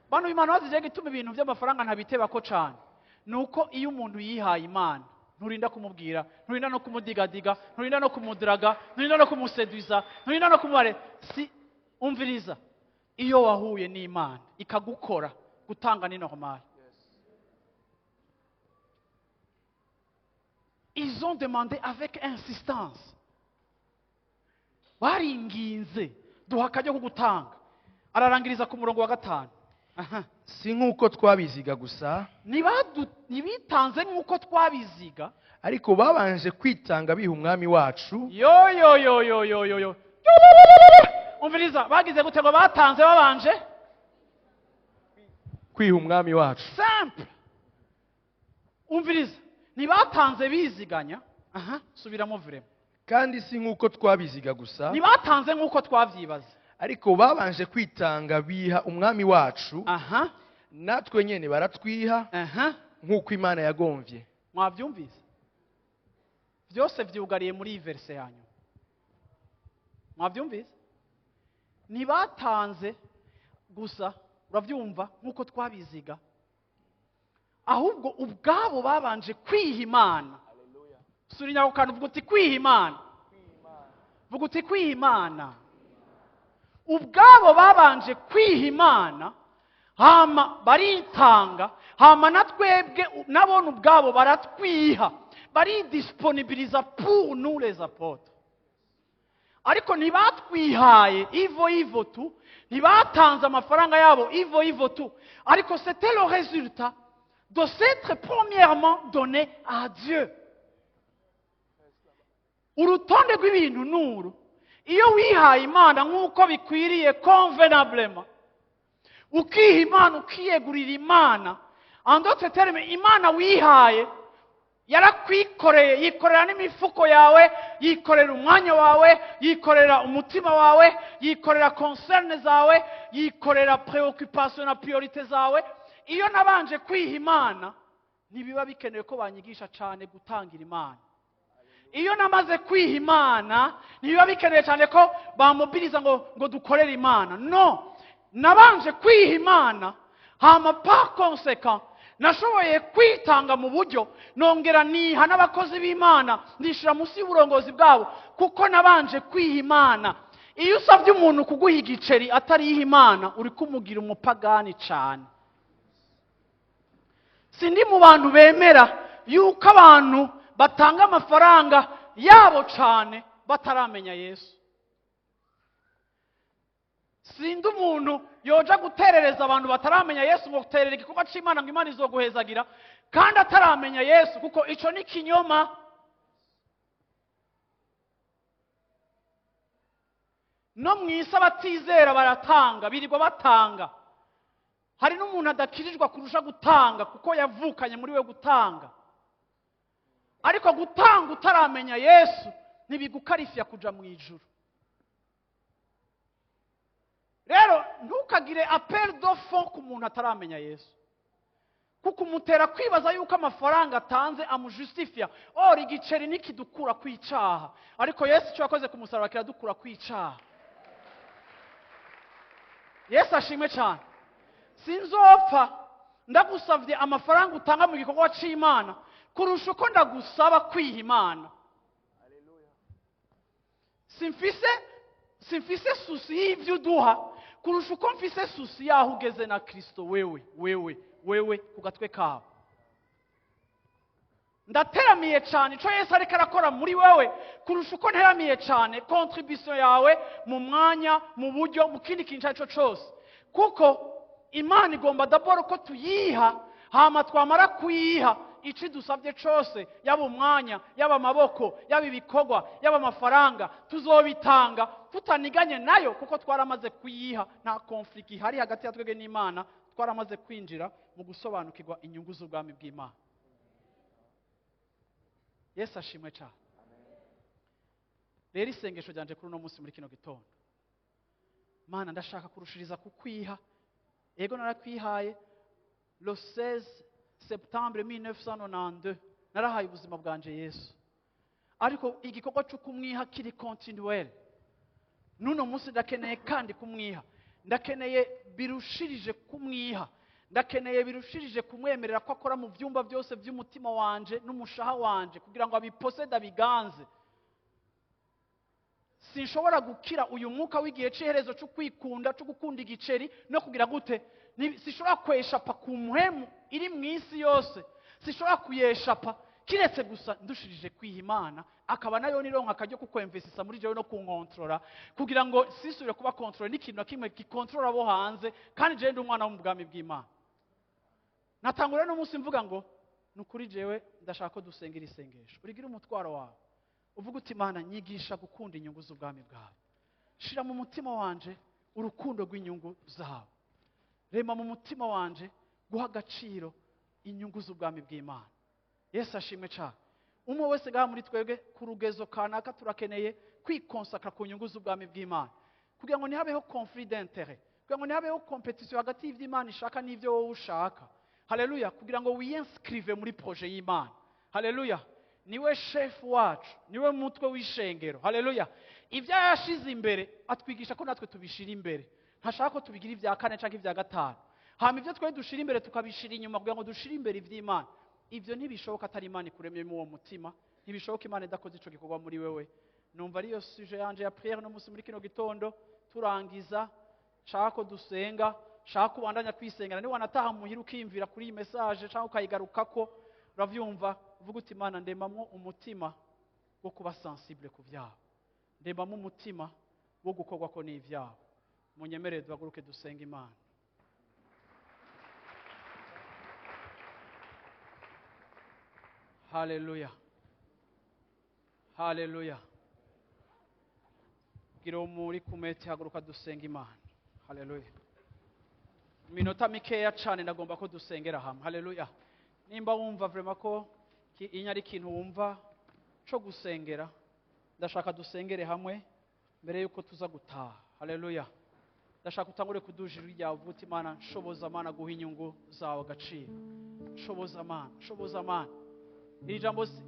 Bano Imana bazije gituma ibintu by'amafaranga ntabiteba ko cyane. Nuko iyo umuntu yihaye Imana, nturinda kumubwira, nturinda no kumudigadiga, nturinda no kumudiraga, nturinda no kumuseduza, nturinda no kumubare. Si umviriza. Iyo wahuye n'Imana ikagukora gutanga ni normal. Ils ont demandé avec insistance. Baringinze duha akaryo ko gutanga. Ararangiriza ku murongo wa 5. Aha. Si nk'uko twabiziga gusa, ntibitanze nk'uko twabiziga, ariko babanje kwitanga biha umwami wacu. Yo yo yo yo yo yo yo. Umviriza, bagize gute ngo batanze babanje kwiha umwami wacu. Simple. Umviriza, ntibatanze biziganya. Aha, subiramo vrema. Kandi si nk'uko twabiziga gusa, ntibatanze nk'uko twavyibaza, ariko babanje kwitanga biha umwami wacu. Aha. Natwe nyene baratwiha. Aha. Nk'uko Imana yagomvye. Mwavyumvise? Byose vyugariye muri iyi verse yanyu. Mwavyumvise? Ntibatanze gusa, uravyumva, nk'uko twabiziga, ahubwo ubwabo babanje kwiha Imana. Sura inyako kantu uvuga uti kwiha Imana. Vuga uti kwiha Imana. Ubwabo babanje kwiha Imana, hama baritanga, hama natwebwe nabone ubwabo baratwiha, baridisponibiliza pour nous les apôtres. Ariko ntibatwihaye ivo ivo tu, ntibatanze amafaranga yabo ivo ivo tu, ariko c'était le résultat de s'être premièrement donné à Dieu. Urutonde rw'ibintu nuru, iyo wihaye Imana nk'uko bikwiriye convenablement, ukiha Imana, ukiyegurira Imana, en d'autres termes, Imana wihaye yarakwikoreye, yikorera n'imifuko yawe, yikorera umwanya wawe, yikorera umutima wawe, yikorera concerne zawe, yikorera préoccupation na priorité zawe. Iyo nabanje kwiha Imana, ntibiba bikenewe ko banyigisha cyane gutangira Imana. Iyo namaze kwiha Imana, ntibiba bikenewe cyane ko bamobiliza ngo dukorere Imana. No, nabanje kwiha Imana, hama par conséquent nashoboye kwitanga mu buryo nongera niha n'abakozi b'Imana, ndishira munsi y'uburongozi bwabo kuko nabanje kwiha Imana. Iyo usabye umuntu kuguha igiceri atariha Imana, uri kumugira umupagani cyane. Sindi mu bantu bemera yuko abantu batanga amafaranga yabo cyane bataramenya Yesu. Sindi umuntu yoja guterereza abantu bataramenya Yesu ngo guterera igikorwa c'Imana ngo Imana izoguhezagira kandi ataramenya Yesu, kuko ico ni kinyoma. No mw'isi abatizera baratanga, birirwa batanga. Hari n'umuntu adakirijwe kurusha gutanga kuko yavukanye muri we gutanga. Ariko gutanga utaramenya Yesu ntibigukarifya kuja mu ijuru. Rero ntukagire appel de fonds ku muntu ataramenya Yesu, kuko umutera kwibaza yuko amafaranga atanze amujustifia. Or igiceri nikidukura kwicaha, ariko Yesu icyo yakoze ku musaraba kiradukura kwicaha. Yesu ashimwe cyane. Sinzopfa ndagusavye amafaranga utanga mu gikorwa c'Imana kurusha uko ndagusaba kwiha Imana. Simfise susi y'ivyo uduha kurusha uko mfise susi y'aho ugeze na Kristo wewe wewe wewe ku gatwe kawe. Ndateramiye cyane icyo Yesu ariko arakora muri wewe kurusha uko nteramiye cyane contribution yawe mu mwanya, mu buryo, mu kindi kintu icyo ari cyo cyose, kuko Imana igomba d'abord ko tuyiha, hama twamara kuyiha, icyo idusabye cyose, yaba umwanya, yaba amaboko, yaba ibikorwa, yaba amafaranga, tuzobitanga tutaniganye nayo, kuko twaramaze kuyiha. Nta conflict ihari hagati ya twebwe n'Imana. Twaramaze kwinjira mu gusobanukirwa inyungu z'ubwami bw'Imana. Yesu ashimwe cyane. Rero isengesho ryanje kuri uno munsi, muri kino gitondo: Mana, ndashaka kurushiriza kukwiha. Ego, narakwihaye le 16 septembre 1992, narahaye ubuzima bwanje Yesu, ariko igikorwa cyo kumwiha kiri continuel. N'uno munsi ndakeneye kandi kumwiha, ndakeneye birushirije kumwiha, ndakeneye birushirije kumwemerera ko akora mu byumba byose by'umutima wanje n'umushaha wanje, kugira ngo abiposede, abiganze. Sinshobora gukira uyu mwuka w'igihe cy'iherezo cyo kwikunda, cyo gukunda igiceri no kugira gute. Sinshobora kweshapa ku mpwemu iri mu isi yose, sinshobora kuyeshapa kiretse gusa ndushirije kwiha Imana, akaba nayo nironka akaryo ko kwemvesisa muri jewe no kunkontorora, kugira ngo sisubire kuba contrôlé n'ikintu na kimwe gikontorora abo hanze, kandi jewe ndi umwana wo mu bwami bw'Imana. Natangura n'umunsi mvuga ngo ni ukuri, jewe ndashaka ko dusenga iri sengesho, urigire umutwaro wawe, uvuga uti: "Imana, nyigisha gukunda inyungu z'ubwami bwawe. Shira mu mutima wanje urukundo rw'inyungu zawe. Rema mu mutima wanje guha agaciro inyungu z'ubwami bw'Imana." Yesu ashimwe cyane. Umwe wese ngaha muri twebwe, ku rugezo kanaka, turakeneye kwikonsakra ku nyungu z'ubwami bw'Imana, kugira ngo ntihabeho conflit d'intérêt, kugira ngo ntihabeho compétition hagati y'ibyo Imana ishaka n'ibyo wowe ushaka. Haleluya! Kugira ngo wiyinscrive muri projet y'Imana. Haleluya! Niwe chef wacu, niwe mutwe w'ishengero. Haleluya! Ibyo yashize imbere, atwigisha ko natwe tubishira imbere. Ntashaka ko tubigira ibya kane cyangwa ibya gatanu, hama ibyo twe dushira imbere tukabishira inyuma, kugira ngo dushire imbere iby'Imana. Ibyo ntibishoboka atari Imana ikuremyemo uwo mutima, ntibishoboka Imana idakoze ico gikorwa muri wewe. Numva ariyo sujet yanje ya prière no munsi, muri kino gitondo turangiza. Shaka ko dusenga, shaka ubandanya kwisengera. Niba wanataha muhira ukiyumvira kuri iyi message cyangwa ukayigarukako, uravyumva, uvuga uti: "Imana, ndemamwo umutima wo kuba sensible ku byawe, ndemamo umutima wo gukorwa ko n'ibyawe." Munyemerere duhaguruke dusenga Imana. Haleluya, haleluya! Gira muri kumete, haguruka dusenga Imana. Haleluya! Minota mikeya cyane, ndagomba ko dusengera hamwe. Haleluya! Nimba wumva vraiment ko inya ari ikintu wumva co gusengera, ndashaka dusengere hamwe mbere yuko tuza gutaha. Haleluya! Ndashaka utangure kuduja ijwi ryawe, uvuge uti: "Imana, nshoboza, Mana, guha inyungu zawe agaciro. Nshoboza, Mana, nshoboza, Mana."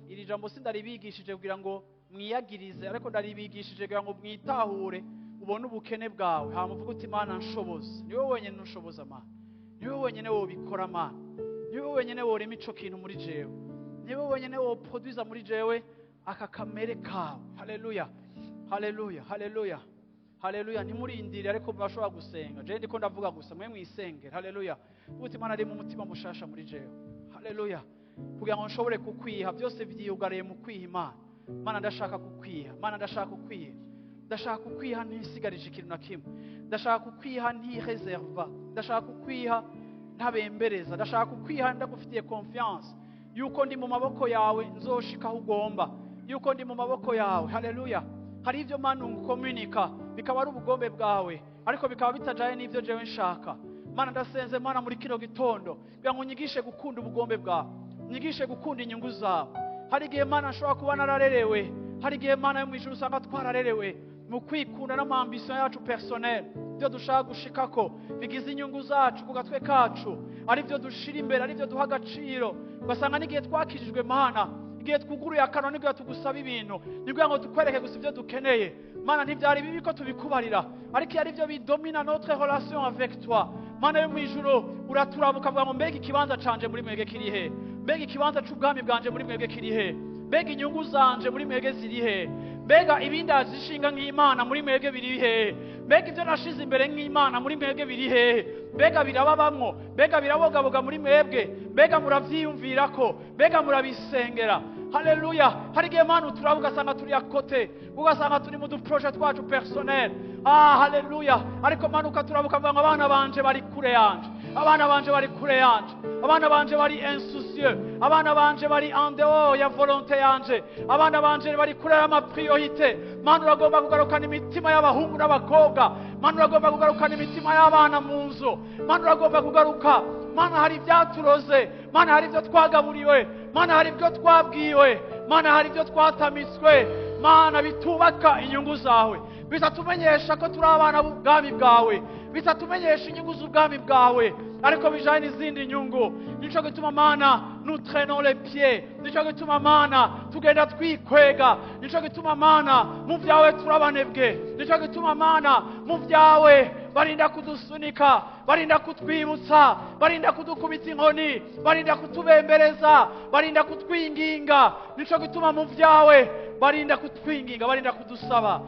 Iri jambo si ndaribigishije kugira ngo mwiyagirize, ariko ndaribigishije kugira ngo mwitahure, ubone ubukene bwawe, hama uvuge uti: "Mana, nshoboza. Niwe wenyine unshoboza, Mana. Niwe wenyine wobikora, Mana. Niwe wenyine worema ico kintu muri jewe. Niwe wenyine woproduza muri jewe aka kamere kawe." Haleluya, haleluya, haleluya, haleluya! Ntimurindire, ariko murashobora gusenga. Jewe ndiko ndavuga gusa, mwe mwisengera. Haleluya! Uvuga uti: "Imana, ari mu mutima mushasha muri jewe." Haleluya! Kugira ngo nshobore kukwiha. Byose byiyugariye mu kwiha Imana. Mana, ndashaka kukwiha. Mana, ndashaka kukwiha. Ndashaka kukwiha ntisigarije ikintu na kimwe. Ndashaka kukwiha ntireserva. Ndashaka kukwiha ntabembereza. Ndashaka kukwiha ndagufitiye confiance yuko ndi mu maboko yawe, nzoshika aho ugomba, yuko ndi mu maboko yawe. Haleluya! Hari ibyo, Mana, unkomunika bikaba ari ubugombe bwawe, ariko bikaba bitajanye n'ibyo jewe nshaka. Mana, ndasenze, Mana, muri kino gitondo kugira ngo unyigishe gukunda ubugombe bwawe, unyigishe gukunda inyungu zawe. Hari igihe, Mana, nshobora kuba nararerewe, hari igihe, Mana yo mu ijuru, usanga twararerewe mu kwikunda n'ama ambitions yacu personnel. Ibyo dushaka gushikako bigize inyungu zacu ku gatwe kacu, ari byo dushira imbere, ari byo duha agaciro. Ugasanga n'igihe twakijijwe, Mana, igihe twuguruye akanwa nibwo tugusaba ibintu, nibwo ngo tukwereke gusa ibyo dukeneye. Mana, ntibyari bibi ko tubikubarira, ariko iyo ari byo bidomina notre relation avec toi, Mana yo mu ijuru, uraturaba ukavuga ngo: "Mbega ikibanza canje muri mwebwe kiri he? Mbega ikibanza c'ubwami bwanje muri mwebwe kiri he? Mbega inyungu zanje muri mwebwe ziri he?" Mbega ibindazi ishinga nk'Imana muri mwebwe biri hehe? Mbega ibyo nashize imbere nk'Imana muri mwebwe biri hehe? Mbega birababamwo? Mbega birabogaboga muri mwebwe? Mbega muravyiyumvirako? Mbega murabisengera? Haleluya. Hari igihe, Mana, uturaba ugasanga turi à côté, ugasanga turi mu duprojets twacu personnel. Ah, haleluya. Ariko Mana, ukaturaba ukavuga ngo abana banje bari kure yanje, abana banje bari kure yanje, abana banje bari insoucieux, abana banje bari en dehors ya volonté yanje, abana banje bari kure y'amapriorités. Mana, uragomba kugarukana imitima y'abahungu n'abakobwa. Mana, uragomba kugarukana imitima y'abana mu nzu. Mana, uragomba kugaruka. Mana, hari ibyaturoze. Mana, hari ibyo twagaburiwe. Mana, hari ibyo twabwiwe. Mana, hari ibyo twatamitswe, Mana, bitubaka inyungu zawe, bitatumenyesha ko turi abana b'ubwami bwawe, bitatumenyesha inyungu z'ubwami bwawe, ariko bijanye n'izindi nyungu. Nico gituma, Mana, nous traînons les pieds. Nico gituma, Mana, tugenda twikwega. Nico gituma, Mana, mu vyawe turabanebwe. Nico gituma, Mana, mu vyawe barinda kudusunika, barinda kutwibutsa, barinda kudukubita inkoni, barinda kutubembereza, barinda kutwinginga. Nico gituma mu vyawe barinda kutwinginga, barinda kudusaba,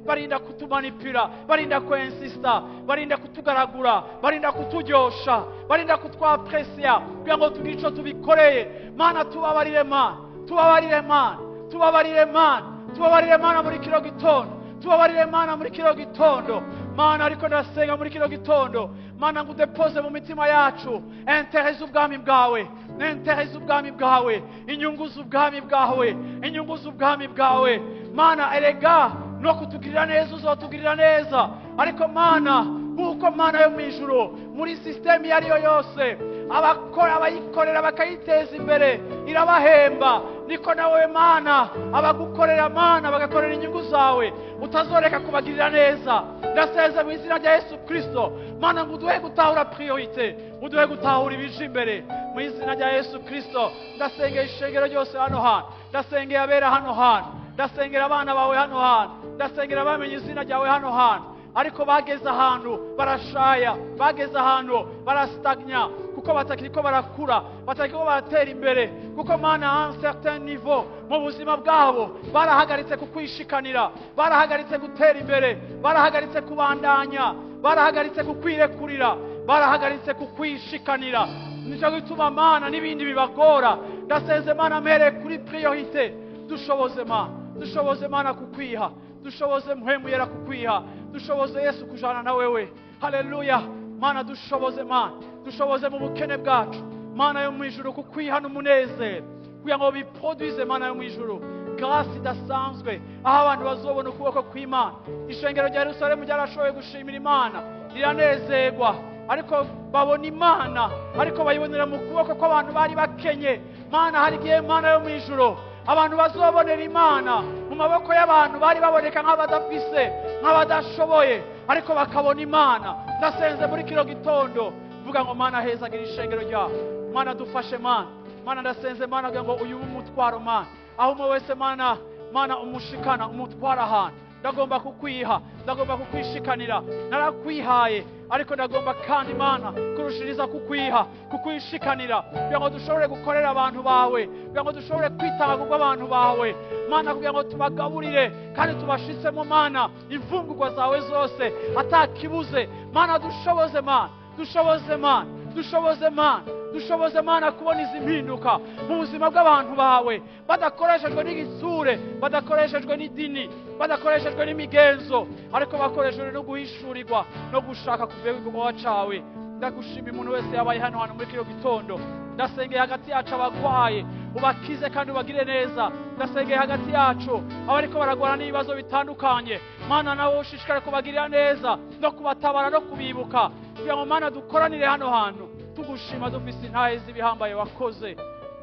barinda kutumanipira, barinda kuinsista, barinda kutugaragura, barinda kuturyosha, barinda kutwapresiya kugira ngo tugire ico tubikoreye. Mana, tubabarire. Mana, tubabarire. Mana, tubabarire. Mana, tubabarire. Mana, muri kino gitondo tubabarire. Mana, muri kino gitondo, Mana, ariko ndasenga muri kino gitondo, Mana, ngo udepose mu mitima yacu intérêts z'ubwami bwawe, intérêts z'ubwami bwawe, inyungu z'ubwami bwawe, inyungu z'ubwami bwawe. Mana, erega no kutugirira neza uzotugirira neza, ariko Mana, kuko Mana yo mu ijuru, muri système iyo ari yo yose, abakora, abayikorera bakayiteza imbere, irabahemba, niko nawe, Mana, abagukorera, Mana, bagakorera inyungu zawe, utazoreka kubagirira neza. Ndasenze mu izina rya Yesu Kristo, Mana, ngo uduhe gutahura priorité, uduhe gutahura ibije imbere mu izina rya Yesu Kristo. Ndasengera ishengero ryose hano hantu, ndasengera abera hano hantu, ndasengera abana bawe hano hantu, ndasengera abamenye izina ryawe hano hantu, ariko bageze ahantu barashaya, bageze ahantu barastagnya, kuko batakiriko barakura, batakiriko baratera imbere, kuko, Mana, un certain niveau mu buzima bwabo barahagaritse kukwishikanira, barahagaritse gutera imbere, barahagaritse kubandanya, barahagaritse kukwirekurira, barahagaritse kukwishikanira. Nicyo gituma, Mana, n'ibindi bibagora. Ndasenze, Mana, mpereye kuri priorité. Dushoboze, Mana, dushoboze, Mana, kukwiha. Dushoboze, Mpwemu Yera, kukwiha. Dushoboze, Yesu, kujana na wewe. Haleluya. Mana, dushoboze. Mana, dushoboze mu bukene bwacu, Mana yo mu ijuru, kukwiha n'umunezero, kugira ngo biproduise, Mana yo mu ijuru, grâce idasanzwe, aho abantu bazobona ukuboko kw'Imana. Ishengero rya Yerusalemu ryarashoboye gushimira Imana, riranezerwa, ariko babona Imana, ariko bayibonera mu kuboko kw'abantu bari bakenye. Mana, hari igihe, Mana yo mu ijuru, abantu bazobonera Imana mu maboko y'abantu bari baboneka nk'abadafise, nk'abadashoboye, ariko bakabona Imana. Ndasenze muri kino gitondo, vuga ngo Mana, hezagira ishengero ryawe. Mana, dufashe. Mana, Mana, ndasenze, Mana, kugira ngo uyu ube umutwaro, Mana, aho umwe wese, Mana, Mana, umushikana, umutwara ahantu. Ndagomba kukwiha, ndagomba kukwishikanira. Narakwihaye, ariko ndagomba kandi, Mana, kurushiriza kukwiha, kukwishikanira, kugira ngo dushobore gukorera abantu bawe, kugira ngo dushobore kwitanga kubw'abantu bawe, Mana, kugira ngo tubagaburire kandi tubashitsemo, Mana, imfungurwa zawe zose atakibuze. Mana, dushoboze. Mana, dushoboze. Mana, dushoboze. Mana, dushoboze. Mana, kubona izi mpinduka mu buzima bw'abantu bawe, badakoreshejwe n'igitsure, badakoreshejwe n'idini, badakoreshejwe n'imigenzo, ariko bakoreshejwe no guhishurirwa no gushaka kuvuye igikorwa cawe. Ndagushima umuntu wese yabaye hano hantu muri kino gitondo. Ndasengeye hagati yacu abagwaye, ubakize kandi ubagire neza. Ndasengeye hagati yacu abariko baragwana n'ibibazo bitandukanye. Mana, nawe ushishikare kubagirira neza no kubatabara no kubibuka, kugira ngo, Mana, dukoranire hano hantu tugushima, dufise intahe z'ibihambaye wakoze.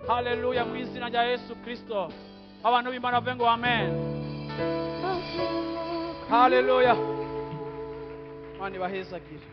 Haleluya. Mu izina rya Yesu Kristo, abantu b'Imana bavuge ngo amen. Haleluya. Mana ibahezagire.